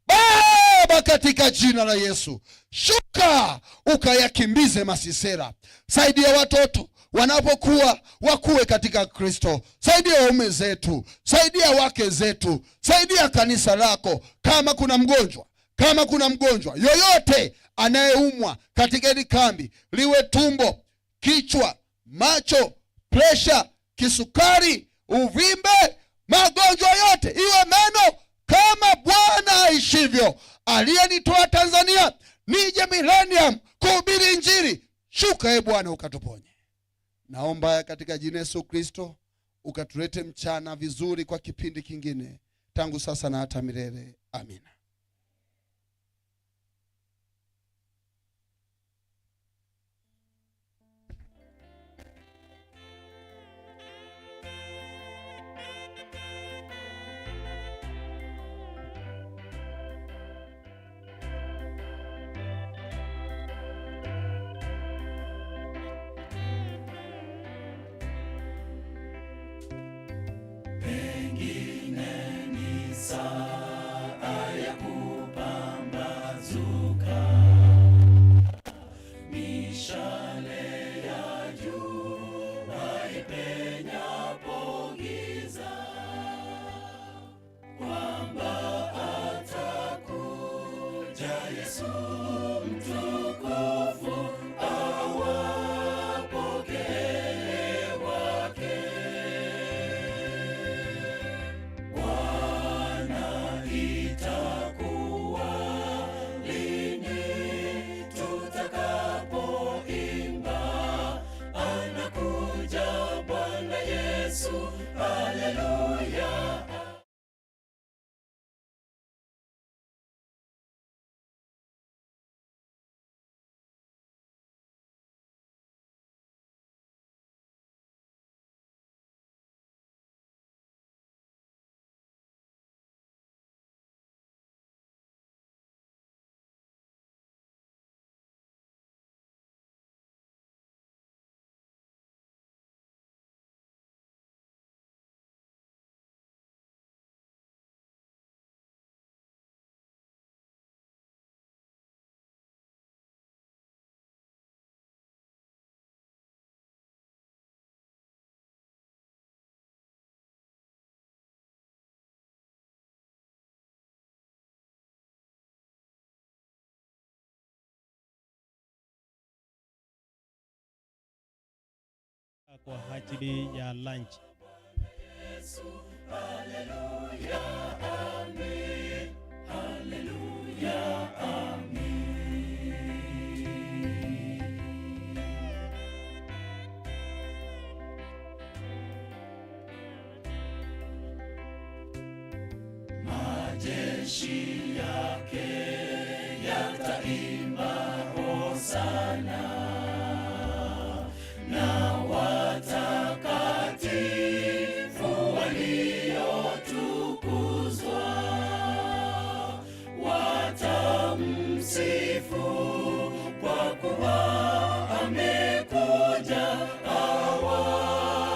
Baba, katika jina la Yesu, shuka ukayakimbize masisera. Saidia watoto wanapokuwa wakuwe katika Kristo. Saidia waume zetu, saidia wake zetu, saidia kanisa lako. Kama kuna mgonjwa, kama kuna mgonjwa yoyote anayeumwa katika hili kambi, liwe tumbo, kichwa, macho, pressure, kisukari, uvimbe, magonjwa yote, iwe meno, kama Bwana aishivyo, aliyenitoa Tanzania nije Millennium kuhubiri Injili, shuka e Bwana ukatuponye. Naomba katika jina Yesu Kristo ukatulete mchana vizuri kwa kipindi kingine, tangu sasa na hata milele. Amina. Yesu mtukufu awapokee wake. Bwana, itakuwa lini tutakapoimba, anakuja Bwana Yesu, haleluya. Kwa ajili ya lunch. Yesu, haleluya, amen. Haleluya, amen. Majeshi yake yataimba hosana, na watakatifu waliotukuzwa watamsifu, kwa kuwa amekuja awapokee.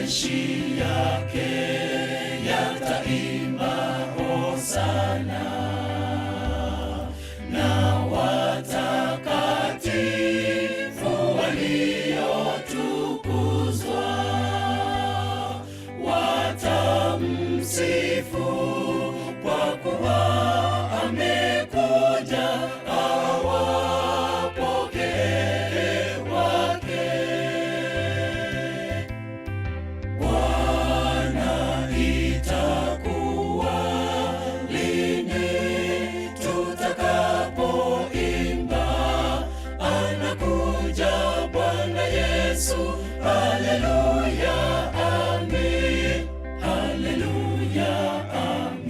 Majeshi yake yataimba hosana, na watakatifu waliotukuzwa watamsifu, kwa kuwa amekuja awapokee wake. Bwana, itakuwa lini tutakapoimba, anakuja Bwana Yesu, haleluya, amen, haleluya, amen.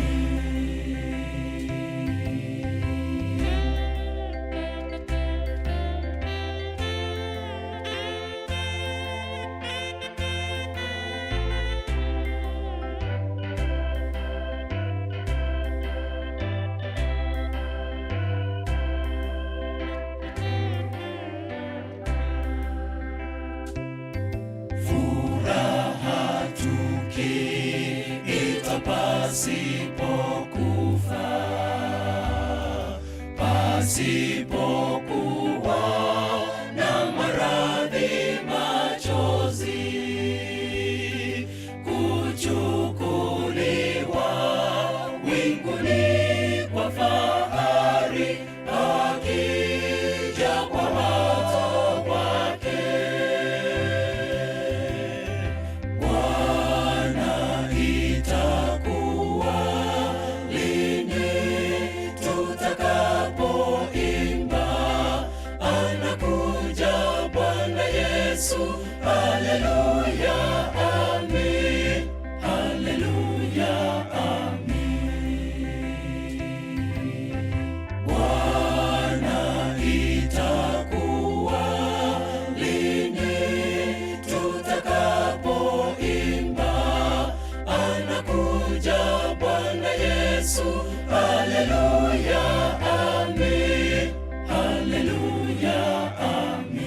Furaha tukiitwa pasipokufa, pasipokuwa na maradhi, machozi, kuchukuliwa winguni kwa fahari, akija kwa watu wake. Bwana, itakuwa lini tutakapoimba, anakuja Bwana Yesu, haleluya, amen, haleluya, amen. Bwana, itakuwa lini tutakapoimba, anakuja Bwana Yesu, haleluya, amen, haleluya, amen.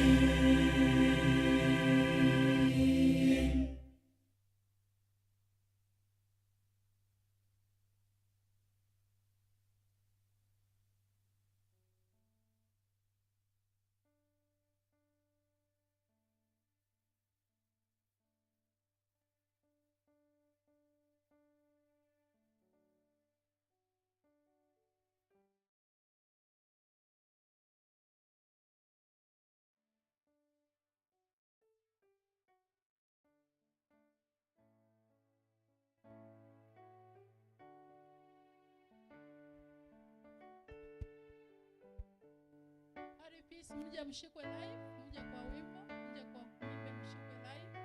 Harry Peace, mje mshikwe live, mje kwa wimbo, mje kwa kuimba mshikwe live.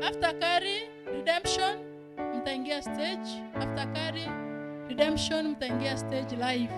After carry redemption mtaingia stage. After carry redemption mtaingia stage live.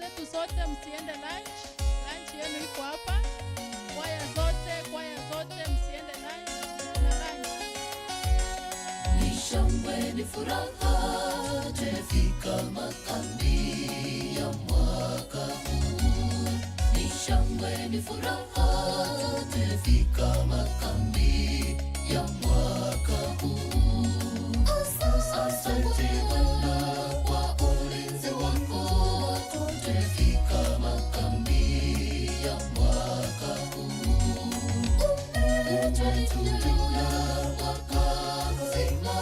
Zetu zote msiende lunch. Lunch yenu iko hapa. Kwaya zote msiende lunch. Kuna lunch. Ni shangwe, ni furaha, tumefika makambi ya mwaka huu. Ni shangwe, ni furaha, tumefika makambi ya mwaka huu. Asante Bwana kwa ulinzi wako, tumefika makambi ya mwaka huu. Umetulinda mwaka mzima,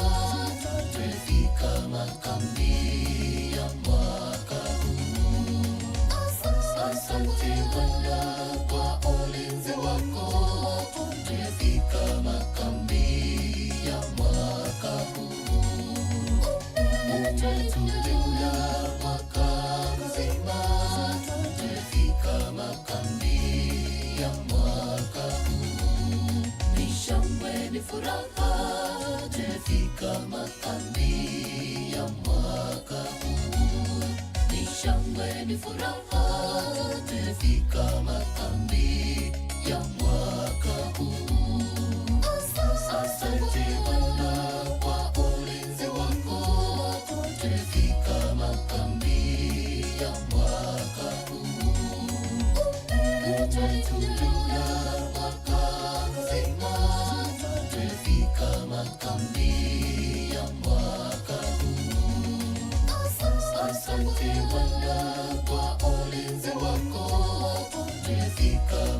tumefika makambi ya mwaka huu. Asante Bwana kwa ulinzi wako, tumefika makambi ya mwaka huu. Umetulinda mwaka mzima, tumefika makambi ya mwaka huu. Ni shangwe, ni furaha, tumefika makambi ya mwaka huu. Ni shangwe, ni furaha, tumefika makambi ya mwaka huu. Asante Bwana kwa ulinzi wako, tumefika makambi ya mwaka huu. Umetulinda mwaka mzima, tumefika makambi ya mwaka huu. Asante Bwana kwa ulinzi wako, tumefika